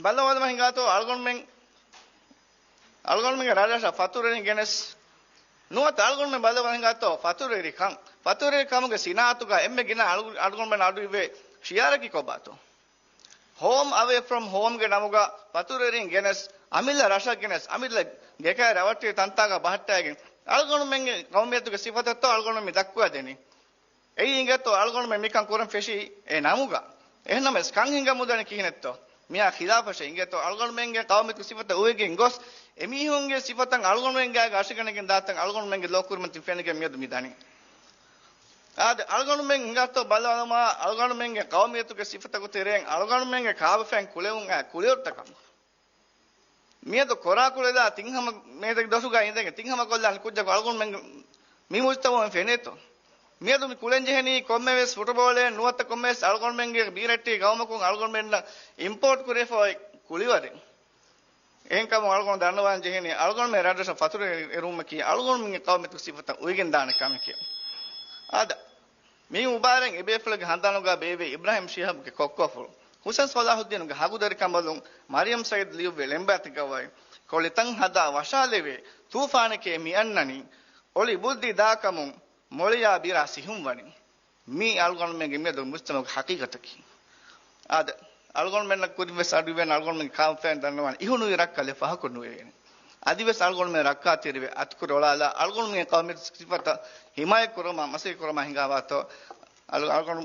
ބައްލަވާލަމާ ހިނގާތޯ އަޅުގަނޑުމެން، އަޅުގަނޑުމެންގެ ރަށްރަށަށް ފަތުރުވެރިން ގެނެސް ނުވަތަ އަޅުގަނޑުމެން ބައްލަވާލަމާ ހިނގާތޯ ފަތުރުވެރިކަން، ފަތުރުވެރިކަމުގެ ސިނާއަތުގަ އެންމެ ގިނަ އަޅު-، އަޅުގަނޑުމެން އަޑުއިވޭ ޝިޔާރަކީ ކޮބާތޯ؟ ހޯމް އަވޭ ފްރޮމް ހޯމްގެ ނަމުގަ ފަތުރުވެރިން ގެނެސް، އަމިއްލަ ރަށަށް ގެނެސް، އަމިއްލަ ގެކައިރި އަވަށްޓެރި ތަންތާގަ ބަހައްޓައިގެން، އަޅުގަނޑުމެންގެ ޤައުމިއްޔަތުގެ ސިފަތައްތޯ އަޅުގަނޑު މި ދައްކުވާ ދެނީ. އެއީ އިނގޭތޯ އަޅުގަނޑުމެން މިކަން ކުރަން ފެށީ އެ ނަމުގަ. އެހެންނަމަވެސް ކަން ހިނގަމުންދަނީ ކިހިނެއްތޯ؟ މިއާ ޚިލާފަށޭ އިނގޭތޯ އަޅުގަނޑުމެންގެ ޤައުމިއްޔަތުގެ ސިފަތައް އުވެގެން ގޮސް، އެމީހުންގެ ސިފަތައް އަޅުގަނޑުމެންގެ ގާގަ އަށިގަނެގެން ދާތަން އަޅުގަނޑުމެންގެ ލޯ ކުރިމަތިން ފެނިގެން މިއަދު މި ދަނީ. އާދެ، އަޅުގަނޑުމެން ހިނގާތޯ ބައްލަވާލަމާ، އަޅުގަނޑުމެންގެ ޤައުމިއްޔަތުގެ ސިފަތަކުގެ ތެރެއިން އަޅުގަނޑުމެންގެ ކާބަފައިން ކުޅެވުން އައި ކުޅިވަރުތަކަށް މިއަދު ކޮރާކުޅެލާ ތިން ހަމަ މޭދަކި ދޮށުގަ އިނދެގެން ތިން ހަމަ ކޮށްލާނެ ކުއްޖަކު އަޅުގަނޑުމެން މި މުޖްތަމަޢުން ފެނޭތޯ؟ މިއަދު މި ކުޅެން ޖެހެނީ ކޮންމެވެސް ފުޓުބޯޅައެއް ނުވަތަ ކޮންމެވެސް އަޅުގަނޑުމެންގެ ބީރައްޓެހި ގައުމަކުން އަޅުގަނޑުމެންނަށް އިމްޕޯޓް ކުރެވިފަ އޮތް ކުޅިވަރެއް. އެހެންކަމުން އަޅުގަނޑު ދަންނަވާން ޖެހެނީ، އަޅުގަނޑުމެން ރަށްރަށަށް ފަތުރުވެރި އެރުވުމަކީ، އަޅުގަނޑުމެންގެ ޤައުމިއްޔަތުގެ ސިފަތައް އުވެގެންދާނެ ކަމެކޭ. އާދެ، މި މުބާރާތް އެބޭފުޅެއްގެ ހަނދާނުގަ ބޭއްވި އިބްރާހިމް ޝިހާބުގެ ކޮއްކޮފުޅު، ހުސެން ޞަލާޙުއްދީނުގެ ހަގުދަރިކަނބަލުން، މަރިޔަމް ސައީދު ލިޔުއްވި ޅެންބާތެއްގަ އޮތް، ކޮޅިތައް ހަދާ ވަށާލެވޭ، ޠޫފާނެކޭ މި އަންނަނީ، އޮޅި ބުއްދި ދާކަމުން، މޮޅިޔާ ބިރާ ސިހުން ވަނީ. މީ އަޅުގަނޑުމެންގެ މިއަދު މުޖްތަމަޢުގެ ޙަޤީޤަތަކީ. އާދެ، އަޅުގަނޑުމެންނަށް ކުރިން ވެސް އަޑުއިވޭނެ، އަޅުގަނޑުމެންގެ ކާބަފައިން ދަންނަވާނެ އިހުނުވި ރަށްކަލެއް ފަހަކު ނުވެވޭނެ. އަދިވެސް އަޅުގަނޑުމެން ރައްކާތެރިވެ އަތުކުރި އޮޅާލާ، އަޅުގަނޑުމެންގެ ޤައުމީ ސިފަތައް ޙިމާޔަތް ކުރުމަށް މަސައްކަތް ކުރުމަށް ހިނގާވާތޯ، އަޅު-، އަޅުގަނޑު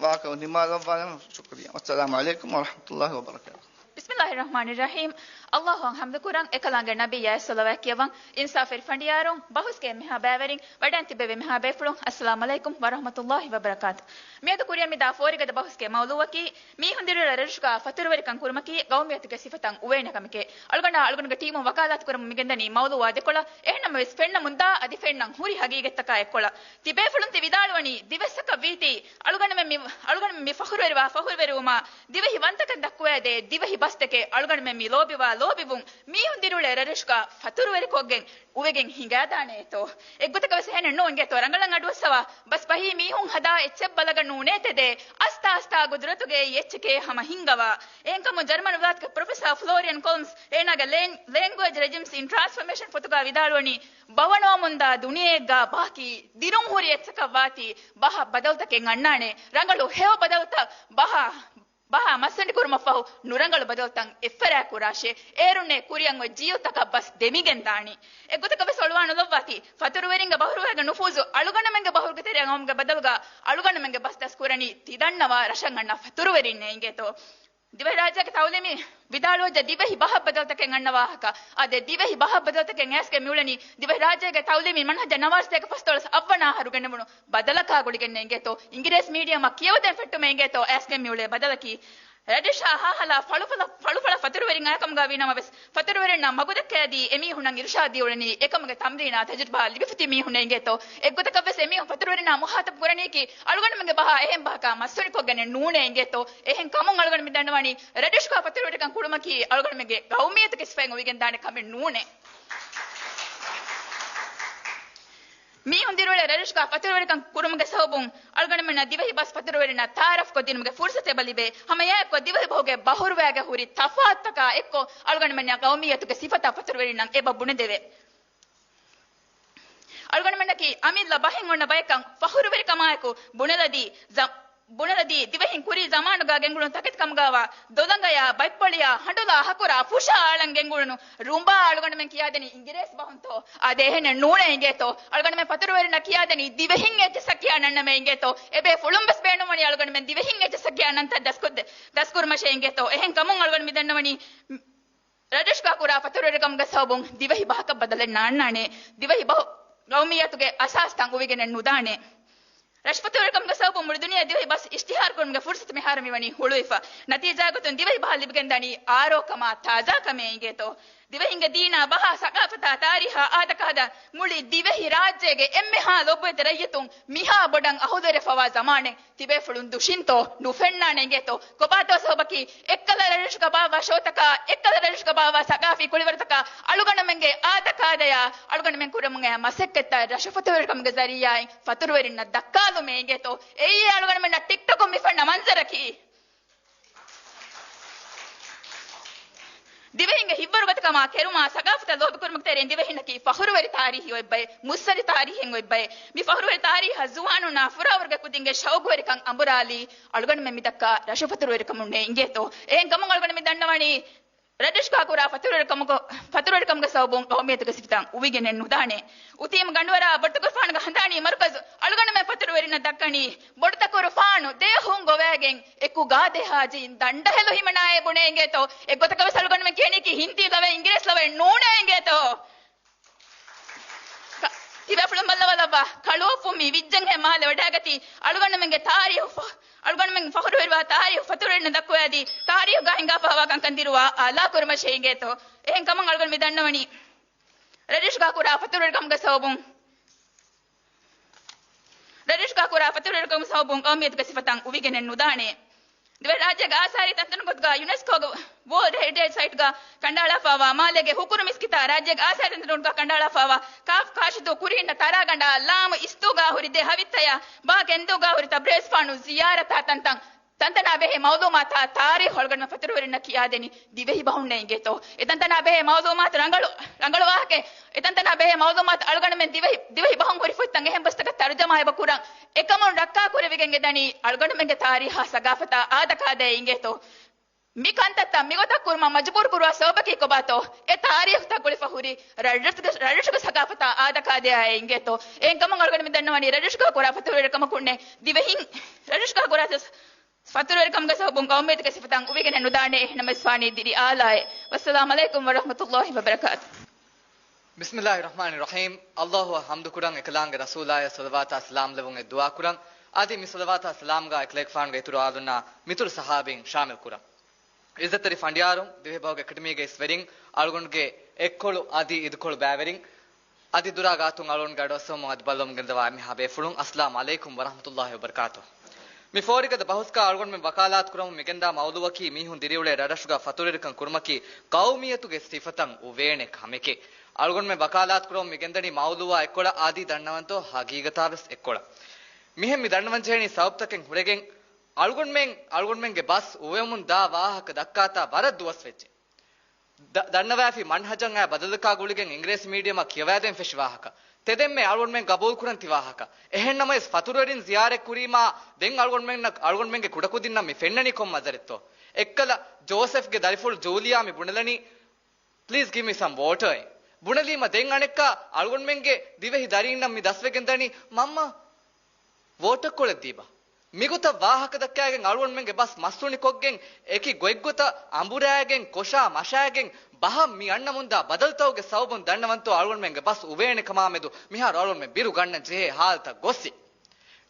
ވާހަކަ ނިމާލައްވާލަން. ޝުކުރިއްޔާ. އައްސަލާމު ޢަލައިކުމް ވަރަޙްމަތުﷲ ވަބަރަކާތުހު. ބިސްމިﷲ ރަޙްމާނި ރަޙީމް. އައްލާހުއަށް ޙަމްދުކުރަން، އެކަލާނގެ ނަބިއްޔާ ޞަލަވާތް ކިޔަވަން. އިންސާފުވެރި ފަނޑިޔާރުން، ބަހުސްގެ އެންމެހާ ބައިވެރިން، ވަޑައިން ތިއްބެވި އެންމެހާ ބޭފުޅުން، އައްސަލާމު ޢަލައިކުމް ވަރަޙްމަތުﷲި ވަބަރަކާތު. މިއަދު ކުރިއަށް މިދާ ފޯރިގަދަ ބަހުސްގެ މައުޟޫޢަކީ، މީހުން ދިރިއުޅޭ ރަށަށުގާ ފަތުރުވެރިކަން ކުރުމަކީ ޤައުމިއްޔަތުގެ ސިފަތައް އުވޭނެ ކަމެކޭ. އަޅުގަނޑާ އަޅުގަނޑުގެ ޓީމުން ވަކާލާތު ކުރަމުން މިގެންދަނީ މައުޟޫޢާ ދެކޮޅަށް. އެހެންނަމަވެސް، ފެންނަމުންދާ އަދި ފެންނަން ހުރި ހަގީގަތްތަކާ އެއްކޮޅަށް. ތިބޭފުޅުން ތި ވިދާޅުވަނީ ދިވެއްސަކަށް ވީތީ، އަޅުގަނޑުމެން މި، އަޅުގަނޑުމެން މި ފަޚުރުވެރިވާ ފަޚުރުވެރިވުމާ ދިވެހި ވަންތަކަން ދައްކުވައިދޭ ދިވެހި ބަސްތަކެއް އަޅުގަނޑުމެން މި ލޯބިވާ ލޯބިވުން މީހުން ދިރިއުޅޭ ރަށަށުގާ ފަތުރުވެރިކޮށްގެން އުވެގެން ހިނގާދާނެއޭތޯ؟ އެއްގޮތަކަށް ވެސް އެހެނެއް ނޫން އިނގޭތޯ. ރަނގަޅަށް އަޑުއައްސަވާ، ބަސް ބަހީ މީހުން ހަދާ އެއްޗެއް ބަލަގަ ނޫނޭ ތެދޭ. އަސްތާ އަސްތާ ގުދުރަތުގައި އެއްޗެކޭ ހަމަ ހިންގަވާ. އެހެންކަމުން ޖަރްމަން ވިލާތުގެ ޕްރޮފެސާ ފްލޯރިއަން ކޮލްމްސް އޭނާގެ ލޭން، ލޭންގުއޭޖް ރެޖިމްސް އިން ޓްރާންސްފޮމޭޝަން ފޮތުގާ ވިދާޅުވަނީ، ބަވަނޯމުންދާ ދުނިޔެއެއްގާ ބަހަކީ ދިރުން ހުރި އެއްޗަކަށް ވާތީ، ބަހަށް ބަދަލުތަކެއް އަންނާނެ. ރަނގަޅު ހެޔޮ ބަދަލުތައް ބަހަށް ބަހާ މަސްވެނިކުރުމަށްފަހު ނުރަނގަޅު ބަދަލުތައް އެއްފަރާތް ކުރާށޭ. އޭރުންނޭ ކުރިއަށް އޮތް ޖީލްތަކަށް ބަސް ދެމިގެން ދާނީ. އެއްގޮތަކަށް ވެސް އޮޅުވާ ނުލައްވާތީ، ފަތުރުވެރިންގެ ބަހުރުވަރުގެ ނުފޫޒު އަޅުގަނޑުމެންގެ ބަހުރުގެ ތެރެއަށް އައުމުގެ ބަދަލުގަ އަޅުގަނޑުމެންގެ ބަސް ދަސްކުރަނީ ތިދަންނަވާ ރަށަށް އަންނަ ފަތުރުވެރިންނޭ އިނގޭތޯ. ދިވެހިރާއްޖޭގެ ތައުލީމީ ވިދާޅުވެއްޖެ ދިވެހި ބަހަށް ބަދަލުތަކެއް އަންނަ ވާހަކަ. އާދެ، ދިވެހި ބަހަށް ބަދަލުތަކެއް އައިސްގެން މިއުޅެނީ ދިވެހިރާއްޖޭގެ ތައުލީމީ މަންހަޖަށް ނަވާރަ ސަތޭކަ ފަސްދޮޅަސް އަށްވަނަ އަހަރު ގެނެވުނު ބަދަލަކާ ގުޅިގެންނޭ އިނގޭތޯ. އިނގިރޭސި މީޑިއަމަށް ކިޔަވަދޭން ފެއްޓުމޭ އިނގޭތޯ އައިސްގެން މިއުޅޭ ބަދަލަކީ. ރަށަށާ ހާހަލާ ފަޅުފަޅަށް، ފަޅުފަޅަށް ފަތުރުވެރިން އައިކަމުގާ ވީނަމަވެސް، ފަތުރުވެރިންނާ މަގުދައްކައިދީ އެމީހުންނަށް އިރުޝާދު ދިއުޅެނީ އެކަމުގެ ތަމްރީނާ ތަޖުރިބާ ލިބިފަ ތިބި މީހުންނޭ އިނގޭތޯ. އެއްގޮތަކަށްވެސް އެމީހުން ފަތުރުވެރިންނާ މުހާތަބު ކުރަނީކީ އަޅުގަނޑުމެންގެ ބަހާ އެހެން ބަހަކާ މަސްވެނިކޮށްގެނެއް ނޫނޭ އިނގޭތޯ. އެހެން ކަމުން އަޅުގަނޑު މި ދަންނަވަނީ ރަށަށުގާ ފަތުރުވެރިކަން ކުރުމަކީ އަޅުގަނޑުމެންގެ ގައުމިއްޔަތުގެ ސިފައިން އޮވިގެންދާނެ ކަމެއް ނޫނޭ. މީހުން ދިރިއުޅޭ ރަށަށް ފަތުރުވެރިކަން ކުރުމުގެ ސަބަބުން އަޅުގަނޑުމެންނަށް ދިވެހި ބަސް ފަތުރުވެރިންނަށް ތައާރަފްކޮށްދިނުމުގެ ފުރުސަތެއް އެބަ ލިބޭ. ހަމަ އެއާއެކު ދިވެހި ބަހުގެ ބަހުރުވައިގަ ހުރި ތަފާތުތަކާ އެއްކޮށް އަޅުގަނޑުމެންނަށް ގައުމިއްޔަތުގެ ސިފަތައް ފަތުރުވެރިންނަށް އެބަ ބުނެދެވޭ. އަޅުގަނޑުމެންނަކީ އަމިއްލަ ބަހެއް އޮންނަ ބަޔަކަށް ފަޚުރުވެރިކަމާއެކު ބުނެލަދީ، ޒަ-، ބުނެލަދީ ދިވެހިން ކުރީ ޒަމާނުގާ ގެންގުޅުނު ތަކެތިކަމުގާވާ ދޮލަނގަޔާ، ބަތްޕޮޅިޔާ، ހަނޑުލާ، ހަކުރާ، ފުށާ އަޅަން ގެންގުޅުނު ރުނބާ އަޅުގަނޑުމެން ކިޔާދެނީ އިނގިރޭސި ބަހުންތޯ؟ އާދެ، އެހެނެއް ނޫނޭ އިނގޭތޯ؟ އަޅުގަނޑުމެން ފަތުރުވެރިންނަށް ކިޔާދެނީ ދިވެހިން އެއްޗިއްސަށް ކިޔާ ނަންނަމޭ އިނގޭތޯ؟ އެބޭފުޅުން ވެސް ބޭނުންވަނީ އަޅުގަނޑުމެން ދިވެހިން އެއްޗިއްސަށް ކިޔާ ނަންތައް ދަސްކޮށްދެ-، ދަސްކުރުމަށޭ އިނގޭތޯ؟ އެހެން ކަމުން އަޅުގަނޑު މި ދަންނަވަނީ ރަށަށް ކުރާ ފަތުރުވެރިކަމުގެ ސަބަބުން ދިވެހި ބަހަކަށް ބަދަލެއް ނާންނާނެ. ދިވެހި ބަހު ގައުމިއްޔަތުގެ އަސާސްތައް އުވިގެނެއް ނުދާނެ. ރަށު ފަތުރުވެރިކަމުގެ ސަބަބުން މުޅި ދުނިޔެ ދިވެހި ބަސް އިޝްތިހާރު ކުރުމުގެ ފުރުސަތު މިހާރު މިވަނީ ހުޅުވިފަ. ނަތީޖާގޮތުން ދިވެހި ބަހަށް ލިބިގެންދާނީ އާރޯކަމާ ތާޒާކަމޭ އިނގޭތޯ؟ ދިވެހިންގެ ދީނާ ބަހާ ސަގާފަތާ ތާރީހާ އާދަކާދަ މުޅި ދިވެހި ރާއްޖޭގެ އެންމެހާ ލޮބުވެތި ރައްޔިތުން މިހާ ބޮޑަށް އަހުލުވެރިވެފަވާ ޒަމާނެއް ތިބޭފުޅުން ދުށިންތޯ؟ ނުފެންނާނެ އިނގޭތޯ؟ ކޮބާތޯ ސަބަބަކީ؟ އެއްކަލަ ރަށަށް ބާއްވާ ޝޯތަކާ، އެއްކަލަ ރަށަށް ބާއްވާ ސަގާފީ ކުޅިވަރުތަކާ، އަޅުގަނޑުމެންގެ އާދަކާދަޔާ، އަޅުގަނޑުމެން ކުރަމުން އައި މަސައްކަތްތައް ރަށު ފަތުރުވެރިކަމުގެ ޒަރީއާއިން ފަތުރުވެރިންނަށް ދައްކާލުމޭ އިނގޭތޯ؟ އެއީ އަޅުގަނޑުމެންނަށް ޓިކްޓޮކުން މި ފަންނަ މަންޒަރަކީ. ދިވެހިންގެ ހިތްވަރުގަދަކަމާ ކެރުމާ ސަގާފަތަށް ލޯބިކުރުމުގެ ތެރެއިން ދިވެހިންނަކީ ފަޚުރުވެރި ތާރީހީ އޮތް ބައެއް، މުއްސަނދި ތާރީހެއް އޮތް ބައެއް. މި ފަޚުރުވެރި ތާރީހަށް ޒުވާނުންނާ ފުރާވަރުގެ ކުދިންގެ ޝައުގުވެރިކަން އަނބުރާލީ، އަޅުގަނޑުމެން މި ދައްކާ ރަށު ފަތުރުވެރިކަމުންނޭ އިނގޭތޯ؟ އެހެން ކަމުން އަޅުގަނޑު މި ދަންނަވަނީ، ރަށަށް ކުރާ ފަތުރުވެރިކަމުގަ-، ފަތުރުވެރިކަމުގެ ސަބަބުން ގައުމިއްޔަތުގެ ސިފަތައް އުވިގެނެއް ނުދާނެ. އުތީމު ގަނޑުވަރާ ބޮޑުތަކުރުފާނުގަ ހަނދާނީ މަރުކަޒު އަޅުގަނޑުމެން ފަތުރުވެރިންނަށް ދައްކަނީ، ބޮޑުތަކުރުފާނު ދެއަހުން ގޮވައިގެން އެކު ގާދެ ހާޖީން ދަނޑަހެލު ހިމަނާއޭ ބުނޭ އިނގޭތޯ؟ އެއްގޮތަކަށް ވެސް އަޅުގަނޑުމެން ކިޔަނީކީ ހިންދީ ލަވައެއް އިނގިރޭސި ލަވައެއް ނޫނޭ އިނގޭތޯ؟ ކަ-، ތިބޭފުޅުން ބައްލަވާލައްވާ، ކަޅުއޮށްފުން މި ވިއްޖެންހޭ މާލެ ވަޑައިގަތީ، އަޅުގަނޑުމެންގެ ތާރީހު ފަ-، އަޅުގަނޑުމެން ފަޚުރުވެރިވާ ތާރީހު ފަތުރުވެރިންނަށް ދައްކުވައިދީ، ތާރީހުގަ ހިނގާފަވާ ކަންކަން ދިރުވާ އާލާ ކުރުމަށޭ އިނގޭތޯ؟ އެހެން ކަމުން އަޅުގަނޑު މި ދަންނަވަނީ، ރަށަށް ކުރާ ފަތުރުވެރިކަމުގެ ސަބަބުން، ރަށަށް ކުރާ ފަތުރުވެރިކަމުގެ ސަބަބުން ގައުމިއްޔަތުގެ ސިފަތައް އުވިގެނެއް ނުދާނެ. ދިވެހިރާއްޖޭގެ އާސާރީ ތަންތަނުގަ ޔުނެސްކޯގެ ވޯލްޑް ހެރިޓޭޖް ސައިޓްގަ ކަނޑައަޅާފައިވާ މާލޭގެ ހުކުރު މިސްކިތާ ރާއްޖޭގެ އާސާރީ ތަންތަނުގަ ކަނޑައަޅާފައިވާ ކާފް ކާށިދޫ ކުރީންނަ ތަރާގަނޑާ ލާމު އިސްތޫގާ ހުރި ދެ ހަވިއްތަޔާ ބާ ކެންދޫގާ ހުރި ތަބްރޭޒްފާނު ޒިޔާރަތާ ތަންތަން، ތަންތަނާ ބެހޭ މައުލޫމާތާ ތާރީޚު އަޅުގަނޑުމެން ފަތުރުވެރިންނަށް ކިޔާދެނީ ދިވެހި ބަހުންނޭ އިނގޭތޯ؟ އެތަންތަނާ ބެހޭ މައުލޫމާތު ރަނގަޅު، ރަނގަޅު ވާހަކައެއް. އެތަންތަނާ ބެހޭ މައުލޫމާތު އަޅުގަނޑުމެން ދިވެހި، ދިވެހި ބަހުން ހުރި ފޮތްތައް އެހެން ބަސްތަކަށް ތަރުޖަމާ އެބަ ކުރަން. އެކަމުން ރައްކާކުރެވިގެން އެދަނީ އަޅުގަނޑުމެންގެ ތާރީޚާ ސަގާފަތާ އާދަކާދަޔަ އިނގޭތޯ؟ މި ކަންތައްތައް މިގޮތަށް ކުރުމަށް މަޖުބޫރު ކުރުވާ ސަބަބަކީ ކޮބާތޯ؟ އެ ތާރީޚުތައް ގުޅިފަ ހުރި ރަށުގެ، ރަށުގެ ސަގާފަތާ އާދަކާދަޔައޭ އިނގޭތޯ؟ އެހެންކަމުން އަޅުގަނޑު މި ދަންނަވަނީ ރަށުގަ ކުރާ ފަތުރުވެރިކަމަކުންނޭ ދިވެހިން، ރަށުގަ ކުރާ ފަތުރުވެރިކަމުގެ ސަބަބުން ޤައުމިއްޔަތުގެ ސިފަތައް އުވެގެނެއް ނުދާނެ، އެހެންނަމަވެސް ފާނީ ދިރިއާލާއެއް. ވައްސަލާމް ޢަލައިކުމް ވަރަޙްމަތުﷲ ވަބަރަކާތު. ބިސްމިﷲ ރަޙްމާނި ރަޙީމް. ﷲ އަށް ޙަމްދު ކުރަން، އެކަލާނގެ ރަސޫލާއަށް ޞަލަވާތާ ސަލާމް ލެއްވުން އެއް ދުޢާ ކުރަން. އަދި މި ޞަލަވާތާ ސަލާމްގަ އެކަލޭގެފާނުގެ އިތުރު އާލުންނާ މިތުރު ޞަޙާބީން ޝާމިލް ކުރަން. ޢިއްޒަތްތެރި ފަނޑިޔާރުން، ދިވެހިބަހުގެ އެކަޑަމީގެ އިސްވެރިން، އަޅުގަނޑުގެ އެއްކޮޅު އަދި އިދިކޮޅު ބައިވެރިން، އަދި ދުރާ ގާތުން އަޅުގަނޑުގެ އަޑުއައްސަވަމުން އަދި ބައްލަވަމުން ގެންދަވާ އެންމެހާ ބޭފުޅުން، އައްސަލާމް ޢަލައިކުމް ވަރަޙްމަތުﷲ ވަބަރަކާތު. މި ފޯރިގަދަ ބަހުސްގަ އަޅުގަނޑުމެން ވަކާލާތު ކުރަމުން މިގެންދާ މައުޟޫޢަކީ މީހުން ދިރިއުޅޭ ރަށްރަށުގަ ފަތުރުވެރިކަން ކުރުމަކީ ޤައުމިއްޔަތުގެ ސިފަތައް އުވޭނެ ކަމެކޭ. އަޅުގަނޑުމެން ވަކާލާތު ކުރަމުން މިގެންދަނީ މައުޟޫޢާ އެއްކޮޅަށް އަދި ދަންނަވަންތޯ ހަގީގަތާ ވެސް އެއްކޮޅަށް. މިހެން މި ދަންނަވަން ޖެހެނީ ސަބަބުތަކެއް ހުރެގެން. އަޅުގަނޑުމެން، އަޅުގަނޑުމެންގެ ބަސް އުވެވަމުން ދާ ވާހަކަ ދައްކާތާ ވަރަށް ދުވަސް ވެއްޖެ. ދަ-، ދަންނަވާފި މަންހަޖަށް އައި ބަދަލަކާ ގުޅިގެން އިނގިރޭސި މީޑިއަމަށް ކިޔަވައިދޭން ފެށި ވާހަކަ. ތެދެންމެ އަޅުގަނޑުމެން ގަބޫލު ކުރަން ތި ވާހަކަ. އެހެން ނަމަވެސް ފަތުރުވެރިން ޒިޔާރަތް ކުރީމާ، ދެން އަޅުގަނޑުމެންނަށް، އަޅުގަނޑުމެންގެ ކުޑަކުދިންނަށް މި ފެންނަނީ ކޮން މަންޒަރެއްތޯ؟ އެއްކަލަ ޖޯސެފްގެ ދަރިފުޅު ޖޫލިޔާ މި ބުނެލަނީ، "Please give me some water" އޭ. ބުނެލީމަ ދެން އަނެއްކާ އަޅުގަނޑުމެންގެ ދިވެހި ދަރީންނަށް މި ދަސްވެގެން ދަނީ، "މަންމަ، ވޯޓަރ ކޮޅެއް ދީބަ." މިގޮތަށް ވާހަކަ ދައްކާގެން އަޅުގަނޑުމެންގެ ބަސް މަސްތުނިކޮށްގެން، އެކި ގޮތްގޮތަށް އަނބުރާގެން، ކޮށާ މަށާގެން، ބަހަށް މި އަންނަމުންދާ ބަދަލުތަކުގެ ސަބަބުން ދަންނަވަންތޯ އަޅުގަނޑުމެންގެ ބަސް އުވޭނެ ކަމާމެދު މިހާރު އަޅުގަނޑުމެން ބިރު ގަންނަން ޖެހޭ ހާލަތަށް ގޮސްސި.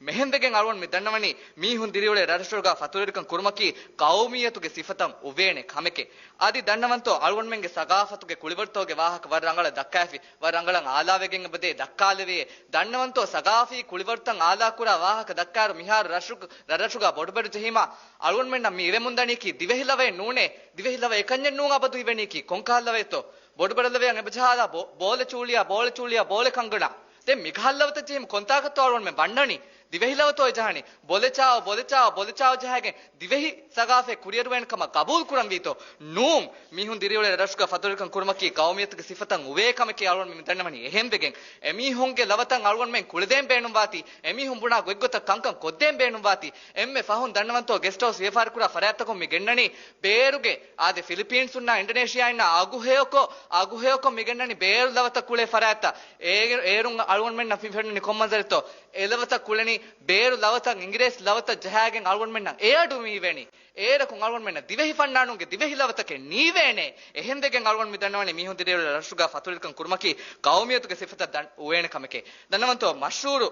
މިހެންވެގެން އަޅުގަނޑު މި ދަންނަވަނީ، މީހުން ދިރިއުޅޭ ރަށްރަށުގަ ފަތުރުވެރިކަން ކުރުމަކީ ޤައުމިއްޔަތުގެ ސިފަތައް އުވޭނެ ކަމެކޭ. އަދި ދަންނަވަންތޯ، އަޅުގަނޑުމެންގެ ސަގާފަތުގެ ކުޅިވަރުތަކުގެ ވާހަކަ ވަރަށް ރަނގަޅަށް ދައްކާފި، ވަރަށް ރަނގަޅަށް އާލާވެގެން އެބަދޭ ދައްކާލެވޭ. ދަންނަވަންތޯ، ސަގާފީ ކުޅިވަރުތައް އާލާކުރާ ވާހަކަ ދައްކާއިރު މިހާރު ރަށު-، ރަށްރަށުގަ ބޮޑުބެޑު ޖެހީމާ، އަޅުގަނޑުމެންނަށް މި އިވެމުންދަނީކީ ދިވެހި ލަވައެއް ނޫނޭ، ދިވެހި ލަވަ އެކަންޏެއް ނޫން އަބަދު އިވެނީކީ ކޮންކަހަލަ ލަވައެއްތޯ؟ ބޮޑުބެޑު ލަވައަށް އެބަޖަހާލާ ބޯ-، ބޯލެ ޗޫޅިޔާ، ބޯޅެ ޗޫޅިޔާ، ބޯޅެ ކަންގަނާ. ދެން މިކަހަލަ ލަވަތައް ޖެހީމަ ކޮންތާކަށްތޯ އަޅުގަނޑުމެން ވަންނަނީ؟ ދިވެހި ލަވަތޯ އެ ޖަހަނީ؟ ބޮލެ ޗާވަ، ބޮލެ ޗާވަ، ބޮލެ ޗާވަ ޖަހައިގެން ދިވެހި ސަގާފަތް ކުރިއެރުވޭނެ ކަމަށް ގަބޫލު ކުރަންވީތޯ؟ ނޫން. މީހުން ދިރިއުޅޭ ރަށުގަ ފަތުރުވެރިކަން ކުރުމަކީ ޤައުމިއްޔަތުގެ ސިފަތައް އުވޭ ކަމެކޭ އަޅުގަނޑު މި ދަންނަވަނީ. އެހެންވެގެން އެމީހުންގެ ލަވަތައް އަޅުގަނޑުމެން ކުޅެދޭން ބޭނުންވާތީ، އެމީހުން ބުނާ ގޮތްގޮތަށް ކަންކަން ކޮށްދޭން ބޭނުންވާތީ، އެންމެ ފަހުން ދަންނަވަންތޯ ގެސްޓް ހައުސް ވިޔަފާރިކުރާ ފަރާތްތަކުން މި ގެންނަނީ ބޭރުގެ އާދެ، ފިލިޕީންސުންނާ އިންޑޮނޭޝިޔާއިންނާ އަގުހެޔޮކޮށް، އަގުހެޔޮކޮށް މިގެންނަނީ ބޭރު ލަވަތައް ކުޅޭ ފަރާތްތައް. އޭ-، އޭރުން އަޅުގަނޑުމެންނަށް ފެންނަނީ ކޮން މަންޒަރެއްތޯ؟ އެ ލަވަތައް ކުޅެނީ ބޭރު ލަވަތައް، އިނގިރޭސި ލަވަތައް ޖަހާގެން އަޅުގަނޑުމެންނަށް އެ އަޑު މި އިވޭނީ. އޭރަކުން އަޅުގަނޑުމެންނަށް ދިވެހި ފަންނާނުންގެ ދިވެހި ލަވަތަކެއް ނީވޭނެ. އެހެންވެގެން އަޅުގަނޑު މި ދަންނަވަނީ މީހުން ދިރިއުޅޭ ރަށުގަ ފަތުރުވެރިކަން ކުރުމަކީ ޤައުމިއްޔަތުގެ ސިފަތައް ދަން-، އުވޭނެ ކަމެކޭ. ދަންނަވަންތޯ މަޝްހޫރު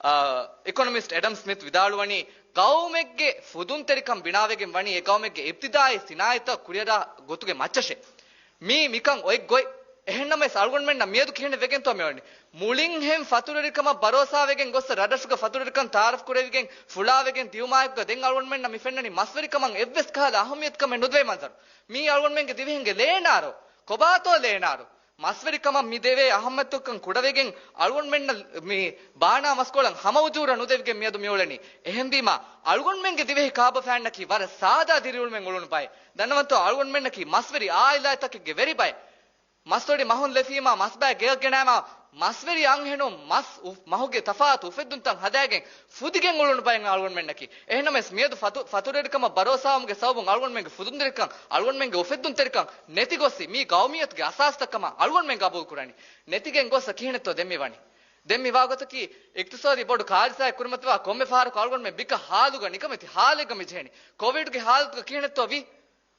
އާ، އިކޮނޮމިސްޓް އެޑަމް ސްމިތް ވިދާޅުވަނީ، ޤައުމެއްގެ ފުދުންތެރިކަން ބިނާވެގެން ވަނީ އެ ޤައުމެއްގެ އިބްތިދާއީ ސިނާއަތްތައް ކުރިއަރާ ގޮތުގެ މައްޗަށޭ. މީ މިކަން އޮތް ގޮތް. އެހެންނަމަވެސް އަޅުގަނޑުމެންނަށް މިއަދު ކިހިނެއް ވެގެންތޯ މިވަނީ؟ މުޅިންހެން ފަތުރުވެރިކަމަށް ބަރޯސާވެގެން ގޮއްސަ ރަށްރަށުގަ ފަތުރުވެރިކަން ތައާރަފް ކުރެވިގެން ފުޅާވެގެން ދިއުމާއެކުގަ ދެން އަޅުގަނޑުމެންނަށް މި ފެންނަނީ މަސްވެރިކަމަށް އެއްވެސް ކަހަލަ އަހައްމިޔަތުކަމެއް ނުދެވޭ މަންޒަރު. މީ އަޅުގަނޑުމެންގެ ދިވެހިންގެ ލޭނާރޯ؟ ކޮބާތޯ ލޭނާރޯ؟ މަސްވެރިކަމަށް މި ދެވޭ އަހައްމިޔަތުކަން ކުޑަވެގެން އަޅުގަނޑުމެންނަށް މި ބާނާ މަސްކޮޅަށް ހަމަ އުޖޫރަ ނުދެވިގެން މިއަދު މިއުޅެނީ. އެހެންވީމާ، އަޅުގަނޑުމެންގެ ދިވެހި ކާބަފައިންނަކީ ވަރަށް ސާދާ ދިރިއުޅުމެއް އުޅުނު ބައެއް. ދަންނަވަންތޯ އަޅުގަނޑުމެންނަކީ މަސްވެރި އާއިލާތަކެއްގެ ވެރި ބައެއް. މަސްތޮޑި މަހުން ލެފީމާ، މަސްބައި ގެޔަށް ގެނައިމާ، މަސްވެރި އަންހެނުން މަސް އު-، މަހުގެ ތަފާތު އުފެއްދުންތައް ހަދާގެން ފުދިގެން އުޅުނު ބައެއް އަޅުގަނޑުމެންނަކީ. އެހެންނަމަވެސް މިއަދު ފަތު-، ފަތުރުވެރިކަމަށް ބަރޯސާވުމުގެ ސަބަބުން އަޅުގަނޑުމެންގެ ފުދުންތެރިކަން، އަޅުގަނޑުމެންގެ އުފެއްދުންތެރިކަން ނެތިގޮއްސި މީ ޤައުމިއްޔަތުގެ އަސާސްތައް ކަމަށް އަޅުގަނޑުމެން ގަބޫލު ކުރަނީ. ނެތިގެން ގޮއްސަ ކިހިނެއްތޯ ދެން މި ވަނީ؟ ދެން މި ވާގޮތަކީ އިޤްތިޞާދީ ބޮޑު ކާރިސާއެއް ކުރިމަތިވާ ކޮންމެ ފަހަރަކު އަޅުގަނޑުމެން ބިކަ ހާލުގަ ނިކަމެތި ހާލެއްގަ މި ޖެހެނީ. ކޮވިޑްގެ ހާލަތުގަ ކިހިނެއްތޯ ވީ؟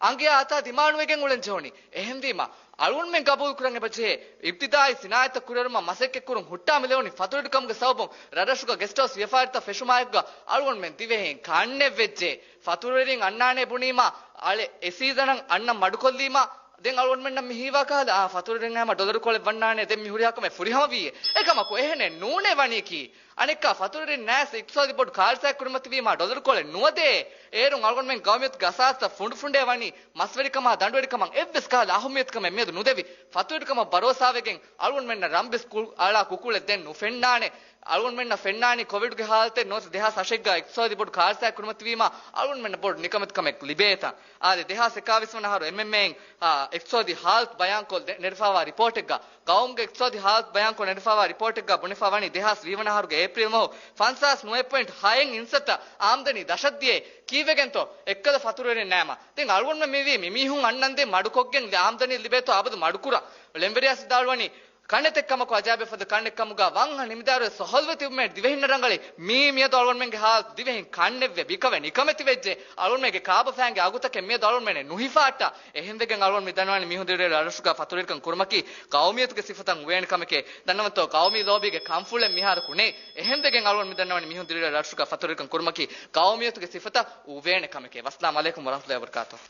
އަނގަޔާ އަތާ ދިމާނުވެގެން އުޅެން ޖެހުނީ. އެހެންވީމާ، އަޅުގަނޑުމެން ގަބޫލު ކުރަން އެބަޖެހޭ، އިބްތިދާއީ ސިނާއަތްތައް ކުރިއެރުމަށް މަސައްކަތްކުރުން ހުއްޓާ މިލެވުނީ ފަތުރުވެރިކަމުގެ ސަބަބުން ރަށްރަށުގަ ގެސްޓް ހައުސް ވިޔަފާރިތައް ފެށުމާއެކުގަ އަޅުގަނޑުމެން ދިވެހިން ކަންނެއް ވެއްޖެ. ފަތުރުވެރިން އަންނާނޭ ބުނީމާ، އަޅެ އެ ސީޒަނަށް އަންނަން މަޑުކޮށްލީމާ، ދެން އަޅުގަނޑުމެންނަށް މި ހީވާ ކަހަލަ، އާ، ފަތުރުވެރިން އައީމާ ޑޮލަރު ކޮޅެއް ވަންނާނޭ، ދެން މި ހުރިހާ ކަމެއް ފުރިހަމަވީއޭ. އެކަމަކު އެހެނެއް ނޫނޭ ވަނީކީ. އަނެއްކާ ފަތުރުވެރިން ނާސް އިޤްތިޞާދީ ބޮޑު ކާރިސާއެއް ކުރިމަތިވީމާ ޑޮލަރު ކޮޅެއް ނުވަދޭ. އޭރުން އަޅުގަނޑުމެން ޤައުމިއްޔަތުގެ އަސާސްތައް ފުނޑުފުނޑޭ ވަނީ، މަސްވެރިކަމާ ދަނޑުވެރިކަމަށް އެއްވެސް ކަހަލަ އަހައްމިޔަތުކަމެއް މިއަދު ނުދެވި. ފަތުރުވެރިކަމަށް ބަރޯސާވެގެން އަޅުގަނޑުމެންނަށް ރަންބިސް ކު-، އަޅާ ކުކުޅެއް ދެން ނުފެންނާނެ. އަޅުގަނޑުމެންނަށް ފެންނާނީ ކޮވިޑްގެ ހާލަތެއް ނުވަތަ ދެހާސް އަށެއްގަ އިޤްތިޞާދީ ބޮޑު ކާރިސާއެއް ކުރިމަތިވީމާ، އަޅުގަނޑުމެންނަށް ބޮޑު ނިކަމެތިކަމެއް ލިބޭތަން. އާދެ، ދެހާސް އެކާވީސް ވަނަ އަހަރު އެމްއެމްއޭއިން، އާ، އިޤްތިޞާދީ ހާލަތު ބަޔާންކޮށް ދެ-، ނެރެފައިވާ ރިޕޯޓެއްގަ، ޤައުމުގެ އިޤްތިޞާދީ ހާލަތު ބަޔާންކޮށް ނެރެފައިވާ ރިޕޯޓެއްގަ ބުނެފަ ވަނީ ދެހާސް ވީ ވަނަ އަހަރުގެ އޭޕްރީލް މަހު ފަންސާސް ނުވައެއް ޕޮއިންޓް ހައެއް އިންސައްތަ އާމްދަނީ ދަށަށްދިޔައޭ. ކީއްވެގެންތޯ؟ އެއްކަލަ ފަތުރުވެރިން ނައިމާ. ދެން އަޅުގަނޑުމެން މިވީ މި މީހުން އަންނަންދެން މަޑުކޮށްގެން އާމްދަނީ ލިބޭތޯ އަބަދު މަޑުކުރަން. ޅެންވެރިޔާސް ވިދާޅުވަނީ، ކަންނެތެއްކަމަކު އަޖާބެފަދަ ކަންނެއްކަމުގަ ވަންހަ ނިމިދާރުވެސް ހޮލްވެ ތިބުމޭ ދިވެހިންނަށް ރަނގަޅި. މީ މިއަދު އަޅުގަނޑުމެންގެ ހާލަތު ދިވެހިން ކަންނެއްވެ ބިކަވެ ނިކަމެތި ވެއްޖެ. އަޅުގަނޑުމެންގެ ކާބަފައިންގެ އަގުތަކެއް މިއަދު އަޅުގަނޑުމެން ނުހިފާއްޓާ. އެހެންވެގެން އަޅުގަނޑު މި ދަންނަވަނީ މީހުން ދިރިއުޅޭ ރަށްރަށުގަ ފަތުރުވެރިކަން ކުރުމަކީ ޤައުމިއްޔަތުގެ ސިފަތައް އުވޭނެ ކަމެކޭ. ދަންނަވަންތޯ ޤައުމީ ލޯބީގެ ކަންފުޅެއް މިހާރަކު ނެތް. އެހެންވެގެން އަޅުގަނޑު މި ދަންނަވަނީ މީހުން ދިރިއުޅޭ ރަށްރަށުގަ ފަތުރުވެރިކަން ކުރުމަކީ ޤައުމިއްޔަތުގެ ސިފަތައް އުވޭނެ ކަމެކޭ. ވައްސަލާމް ޢަލައިކުމް ވަރަޙްމަތުﷲި ވަބަރަކާތުހު.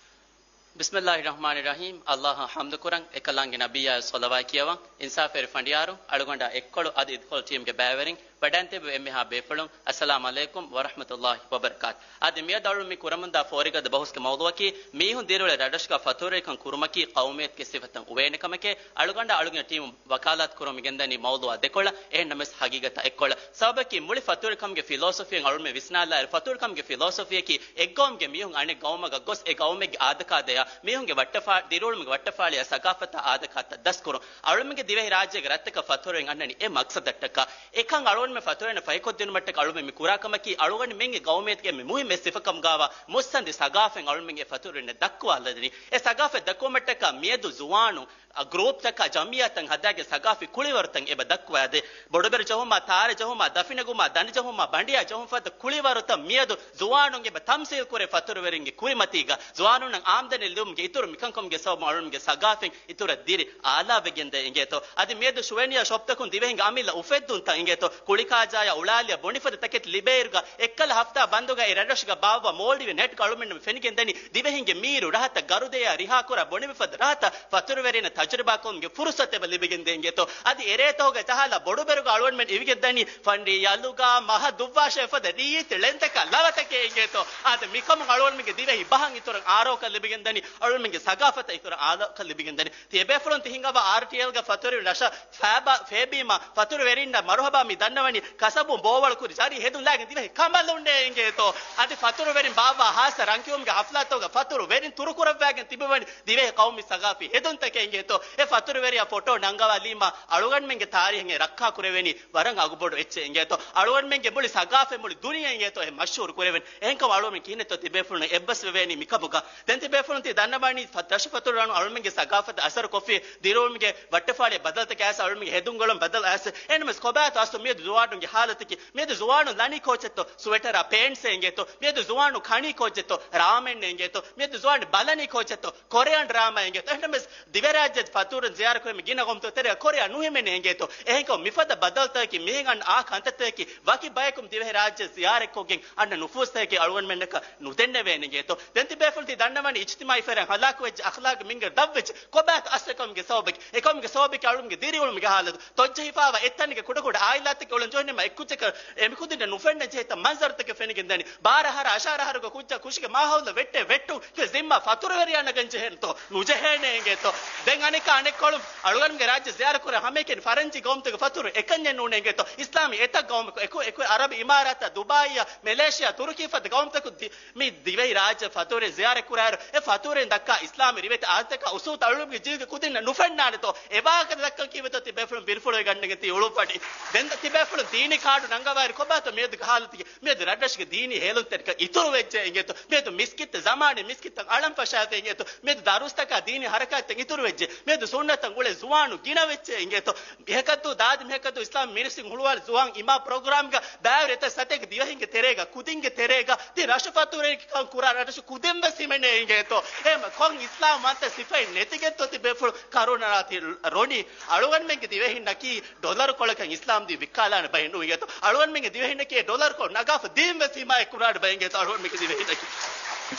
ބިސްމިއްލާހި ރަޙްމާނި ރަޙީމް. އައްލާހަށް ޙަމްދު ކުރަން، އެކަލާނގެ ނަބިއްޔާ ޞަލަވާތް ކިޔަވަން، އިންސާފުވެރި ފަނޑިޔާރު، އަޅުގަނޑާ އެއްކޮޅު އަދި އިދިކޮޅު ޓީމްގެ ބައިވެރިން، ވަޑައިން ތިއްބެވި އެންމެހާ ބޭފުޅުން، އައްސަލާމް ޢަލައިކުމް ވަރަޙްމަތުﷲި ވަބަރަކާތު. އަދި މިއަދު އަޅުން މި ކުރަމުންދާ ފޯރިގަދަ ބަހުސްގެ މައުޟޫޢަކީ، މީހުން ދިރިއުޅޭ ރަށްރަށުގަ ފަތުރުވެރިކަން ކުރުމަކީ ޤައުމިއްޔަތުގެ ސިފަތައް އުވޭނެ ކަމެކޭ. އަޅުގަނޑާ އަޅުގެން ޓީމު ވަކާލާތު ކުރަމުން މިގެންދަނީ މައުޟޫޢާ ދެކޮޅަށް، އެހެންނަމަވެސް ހަގީގަތަށް އެއްކޮޅަށް. ސަބަބަކީ މުޅި ފަތުރުވެރިކަމުގެ ފިލޯސޮފީއެއް އަޅުމެން ވިސްނާލާއިރު، ފަތުރުވެރިކަމުގެ ފިލޯސޮފީއަކީ އެއްގައުމުގެ މީހުން އަނެއް ގައުމަކަށް ގޮސް އެ ގައުމެއްގެ އާދަކާދަޔާ، މީހުންގެ ވައްޓަފާ-، ދިރިއުޅުމުގެ ވައްޓަފާޅިއާ ސަގާފަތާ އާދަކާތައް ދަސްކުރުން. އަޅުމެންގެ ދިވެހި ރާއްޖޭގެ ރަށްތަކަށް ފަތުރުވެރިން އަންނަނީ އެ މަޤްޞަދަށްޓަކާ. އެކަން އަޅުގަނޑުމެން ފަތުރުވެރިންނަށް ފަހިކޮށްދިނުމަށްޓަކާ އަޅުމެން މި ކުރާ ކަމަކީ، އަޅުގަނޑުމެންގެ ގައުމޭތުގެ އެންމެ މުހިއްމު އެއް ސިފަކަމުގާވާ މުއްސަނދި ސަގާފަތް އަޅުމެންގެ ފަތުރުވެރިންނަށް ދައްކުވާލަދެނީ. އެ ސަގާފަތް ދައްކުވުމަށްޓަކާ މިއަދު ޒުވާނުން އަ، ގްރޫޕްތަކާ ޖަމްޢިއްޔާތައް ހަދާގެން ސަގާފީ ކުޅިވަރުތައް އެބަ ދައްކުވާދޭ. ބޮޑުބެރު ޖަހުމާ، ތާރަ ޖަހުމާ، ދަފިނެގުމާ، ދަނޑި ޖަހުމާ، ބަނޑިޔާ ޖަހުން ފަދަ ކުޅިވަރުތައް މިއަދު ޒުވާނުން އެބަ ތަމްސީލް ކުރޭ ފަތުރުވެރިންގެ ކުރިމަތީގަ. ޒުވާނުންނަށް އާމްދަނީ ލިބުމުގެ އިތުރު މިކަންކަމުގެ ސަބަބުން އަޅުމެންގެ ސަގާފަތް އިތުރަށް ދިރި އާލާވެގެންދޭ އިނގޭތޯ. އަދި މިއަދު ޝުވެނިޔާ ޝޮޕްތަކުން ދިވެހިންގެ އަމިއްލަ އުފެއްދުންތައް އިނގޭތޯ. ކުޅިކާޖާޔާ އުޅާލިޔާ ބޮނިފަދަ ތަކެތި ލިބޭއިރުގަ އެއްކަލަ ހަފްތާ ބަންދުގައި ރަށްރަށުގަ ބާއްވާ މޯލްޑިވި ނެޓްގަ އަޅުމެންނަށް ފެނިގެންދަނީ ދިވެހިންގެ މީރު ރަހަތައް ގަރުދޭއާ ރިހާކުރާ ބޮނިވެފަދަ ރަހަތައް ފަތުރުވެރިންނަށް ތަޖުރިބާކުރުމުގެ ފުރުސަތު އެބަ ލިބިގެންދޭ އިނގޭތޯ. އަދި އެރޭތަހުގަ ޖަހާލާ ބޮޑުބެރުގަ އަޅުގަނޑުމެން އިވިގެންދަނީ ފަނޑިޔަލުގަ މަހަށް ދުއްވާށޭ ފަދަ ރީތި ޅެންތަކާ ލަވަތަކޭ އިނގޭތޯ. އާދެ، މިކަމުން އަޅުގަނޑުމެންގެ ދިވެހި ބަހަށް އިތުރަށް އާރޯކަށް ލިބިގެންދަނީ، އަޅުގަނޑުމެންގެ ސަގާފަތަށް އިތުރަށް އާރޯކަށް ލިބިގެންދަނީ. ތިޔަބޭފުޅުން ތި ހިނގަވާ އާރްޓީއެލްގަ ފަތުރުވެރިން ރަށަށް ފޭބާ-، ފޭބީމާ ފަތުރުވެރިންނަށް މަރުހަބާ މި ދަންނަވަނީ ކަސަބުން ބޯވަޅު ކުރި ޖަރީ ހެދުން ލާގެން ދިވެހި ކަނބަލުންނޭ އިނގޭތޯ. އަދި ފަތުރުވެރިން ބާއްވާ ހާއްސަ ރަންކިޔުމުގެ ހަފްލާތަކުގަ ފަތުރުވެރިން ތުރުކުރައްވާގެން ތިބެވަނީ ދިވެހި ޤައުމީ ސަގާފީ ހެދުންތަކެއް އިނގޭތޯ. އެ ފަތުރުވެރިޔާ ފޮޓޯ ނަންގަވާލީމާ އަޅުގަނޑުމެންގެ ތާރީހެއް ރައްކާކުރެވެނީ ވަރަށް އަގުބޮޑު އެއްޗެއް އިނގޭތޯ. އަޅުގަނޑުމެންގެ މުޅި ސަގާފަތް މުޅި ދުނިޔެ އިނގޭތޯ އެ މަޝްހޫރު ކުރެވެން. އެހެންކަމުން އަޅުގަނޑުމެން ކިހިނެއްތޯ ތިބޭފުޅުން އެއްބަސްވެވޭނީ މިކަމުގަ. ދެން ތިބޭފުޅުން ތި ދަންނަވަނީ ފަ-، ރަށު ފަތުރުވަނު އަޅުމެންގެ ސަގާފަތަށް އަސަރު ކޮށްފި ދިރިއުޅުމުގެ ވައްޓަފާޅި ބަދަލުތަކެއް އައިސް، އަޅުމެންގެ ހެދުން ގޮޅުން ބަދަލު އައިސް. އެހެންނަމަވެސް ކޮބާތޯ އަސްލު މިއަދު ޒުވާނުންގެ ހާލަތަކީ؟ މިއަދު ޒުވާނުން ލަނީ ކޯޗެއްތޯ ސުވެޓަރާ ޕޭންޓްސޭ އިނގޭތޯ؟ މިއަދު ޒުވާނުން ކަނީ ކޯޗެއްތޯ ރާމެން އިނގޭތޯ؟ މިއަދު ޒުވާނުން ބަލަނީ ކޯޗެއްތޯ ކޮރެއަން ޑްރާމާ އިނގޭތޯ؟ އެހެންނަމަވެސް ދިވެހިރާއްޖެ ފަތުރުން ޒިޔާރަތް ކުރީމަ ގިނަ ގައުމުތައް ތެރޭ ކޮރެއަށް ނުހިމެނޭ އިނގޭތޯ؟ އެހެންކަމުން މިފަދަ ބަދަލުތަކަކީ މިހެން އަންނަ އާ ކަންތައްތަކަކީ ވަކި ބަޔަކު ދިވެހިރާއްޖެ ޒިޔާރަތްކޮށްގެން އަންނަ ނުފޫސްތަކަކީ އަޅުގަނޑުމެންނަކަށް ނުދެންނެވޭނެ އިނގޭތޯ؟ ދެން ތިބޭފުޅުން ތި ދަންނަވަނީ އިޖްތިމާޢީ ފަރާތް ހަލާކުވެއްޖެ، އަޚްލާގު މިންގަނޑު ދަށްވެއްޖެ. ކޮބާތޯ އަސްލު އެކަމުގެ ސަބަބަކީ؟ އެކަމުގެ ސަބަބަކީ އަޅުގަނޑުމެންގެ ދިރިއުޅުމުގެ ހާލަތު. ތޮއްޖެހިފާވާ އެއްތަނެއްގެ ކުޑަކުޑަ އާއިލާތަކެއް އުޅެން ޖެހުނީމަ އެއްކުއްޖަކަށް އެމީހުންނަށް ނުފެންނަން ޖެހޭ މަންޒަރުތަކެއް ފެނިގެންދަނީ. ބާރަ އަހަރަ އަށާރަ އަހަރުގެ ކުއްޖާ ކުށިގެ މާހައުލަށް ވެއްޓޭ ވެއްޓުން ޒިންމާ ފަތުރުވެރިޔާ ނަގަން ޖެހޭނެތޯ؟ ނުޖެހޭނެ އިނގޭތޯ؟ ދެން އަނެއްކާ އަނެއްކޮޅުން އަޅުގަނޑުގެ ރާއްޖެ ޒިޔާރަތް ކުރާ ހަމައެކަނި ފަރަންޖީ ގައުމުތަކުގެ ފަތުރު އެކަންޏެއް ނޫނޭ އިނގޭތޯ؟ އިސްލާމީ އެތައް ގައުމަކު އެކު، އެކު އަރަބި އިމާރާތާ، ދުބާއީއާ، މެލޭޝިޔާ، ތުރުކީ ފަދަ ގައުމުތަކު ދި-، މި ދިވެހި ރާއްޖެ ފަތުރެއް ޒިޔާރަތް ކުރާއިރު، އެ ފަތުރެއް ދައްކާ އިސްލާމީ ރިވެތި އާދަތަކާ އުސޫލްތައް އަޅުގަނޑުގެ ޖީލުގެ ކުދިންނަށް ނުފެންނާނެތޯ؟ އެވާހަކަ ދައްކަން ކީއްވެތޯ ތިބޭފުޅުން ބިރުފުޅުވެގަންނަން ތި އުޅުއްވަނީ؟ ދެން ތިބޭފުޅުން ދީނީ ކާޑު ނަންގަވާއިރު ކޮބާތޯ މިއަދުގެ ހާލަތުގެ؟ މިއަދު ރަށްރަށުގެ ދީނީ ހޭލުންތެރިކަން އިތުރު ވެއްޖެ އިނގޭތޯ؟ މިއަދު މިސްކިތްތައް ޒަމާނީ މިސްކިތްތައް އަޅަން ފަށާފަ އިނގޭތޯ؟ މިއަދު ދަރުސްތަކާ ދީނީ ހަރަކާތްތައް އިތުރު ވެއްޖެ. މިއަދު ސުންނަތަށް އުޅޭ ޒުވާނު ގިނަ ވެއްޖެ އިނގޭތޯ؟ އެހަކަށްދޫ ދާދި މިހަކަށްދޫ އިސްލާމް މިނިސްޓްރީން ހުޅުވާލި ޒުވާން އިމާ ޕްރޮގްރާމްގަ ބައިވެރި އެތައް ސަތޭކަ ދިވެހިންގެ ތެރޭގަ، ކުދިންގެ ތެރޭގަ ތި ރަށު ފަތުރުވެރިކަން ކުރާ ރަށްރަށު ކުދިން ވެސް ހިމެނޭ އިނގޭތޯ؟ އެހެން ކޮން އިސްލާމް ވަންތަ ސިފައެއް ނެތިގެންތޯ ތިބޭފުޅު ކަރުނަރާ ތި ރޮނީ؟ އަޅުގަނޑުމެންގެ ދިވެހިންނަކީ ޑޮލަރު ކޮޅަކަށް އިސްލާމް ދީން ވިއްކާލާނެ ބައެއް ނޫން އިނގޭތޯ؟ އަޅުގަނޑުމެންގެ ދިވެހިންނަކީ ޑޮލަރު ކޮޅު ނަގާފަ ދީން ވެސް ހިމާޔަތް ކުރާނެ ބައެއް އިނގޭތޯ އަޅުގަނޑުމެންގެ ދިވެހިންނަކީ؟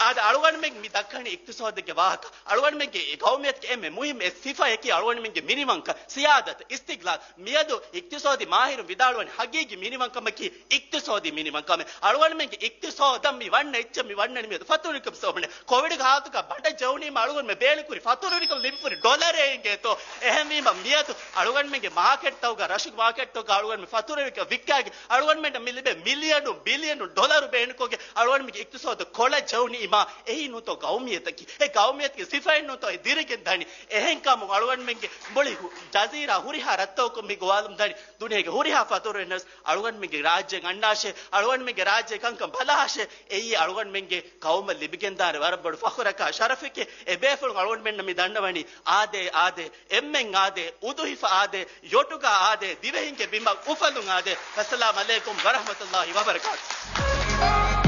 އާދެ، އަޅުގަނޑުމެން މި ދައްކަނީ އިޤްތިޞާދެއްގެ ވާހަކަ. އަޅުގަނޑުމެންގެ ގައުމިއްޔަތުގެ އެންމެ މުހިއްމު އެއް ސިފައަކީ އަޅުގަނޑުމެންގެ މިނިވަންކަން، ސިޔާދަތު، އިސްތިޤްލާލް. މިއަދު އިޤްތިޞާދީ މާހިރުން ވިދާޅުވަނީ ހަގީގީ މިނިވަންކަމަކީ އިޤްތިޞާދީ މިނިވަންކަމެއް. އަޅުގަނޑުމެންގެ އިޤްތިޞާދަށް މި ވަންނަ އެއްޗެއް މި ވަންނަނީ މިއަދު ފަތުރުވެރިކަމުގެ ސަބަބުން. ކޮވިޑްގެ ހާލަތުގަ ބަނޑަށް ޖެހުނީމަ އަޅުގަނޑުމެން ބޭނުންކުރި ފަތުރުވެރިކަން ލިބިފައި ޑޮލަރެއް އިނގޭތޯ؟ އެހެންވީމަ މިއަދު އަޅުގަނޑުމެންގެ މާކެޓްތަކުގަ، ރަށުގެ މާކެޓްތަކުގަ އަޅުގަނޑުމެން ފަތުރުވެރިކަން ވިއްކާގެން އަޅުގަނޑުމެންނަށް މި ލިބޭ މިލިއަނުން ބިލިއަނުން ޑޮލަރު ބޭނުންކޮށްގެން އަޅުގަނޑުމެންގެ އިޤްތިޞާދު ކޮޅަށް ޖެހުނީ. އިމާ އެއީ ނޫންތޯ ގައުމިއްޔަތަކީ. އެ ގައުމިއްޔަތުގެ ސިފައެއް ނޫންތޯ އެ ދިރިގެން ދަނީ. އެހެންކަމުން އަޅުގަނޑުމެންގެ މުޅި ހު-، ޖަޒީރާ ހުރިހާ ރަށްތަކުން މި ގޮވާލަމުން ދަނީ. ދުނިޔޭގެ ހުރިހާ ފަތުރުވެރިންނަސް އަޅުގަނޑުމެންގެ ރާއްޖެ ގަންނާށޭ، އަޅުގަނޑުމެންގެ ރާއްޖެ ކަންކަން ބަލާށޭ. އެއީ އަޅުގަނޑުމެންގެ ގައުމަށް ލިބިގެންދާނެ ވަރަށް ބޮޑު ފަޚުރަކާ ޝަރަފެކޭ. އެބޭފުޅުން އަޅުގަނޑުމެންނަށް މި ދަންނަވަނީ އާދޭ، އާދޭ، އެންމެން އާދޭ، އުދުހިފަ އާދޭ، ޔޮޓުގަ އާދޭ، ދިވެހިންގެ ބިމަށް އުފަލުން އާދޭ. އައްސަލާމް ޢަލައިކުމް ވަރަޙްމަތުﷲ ވަބަރަކާތު.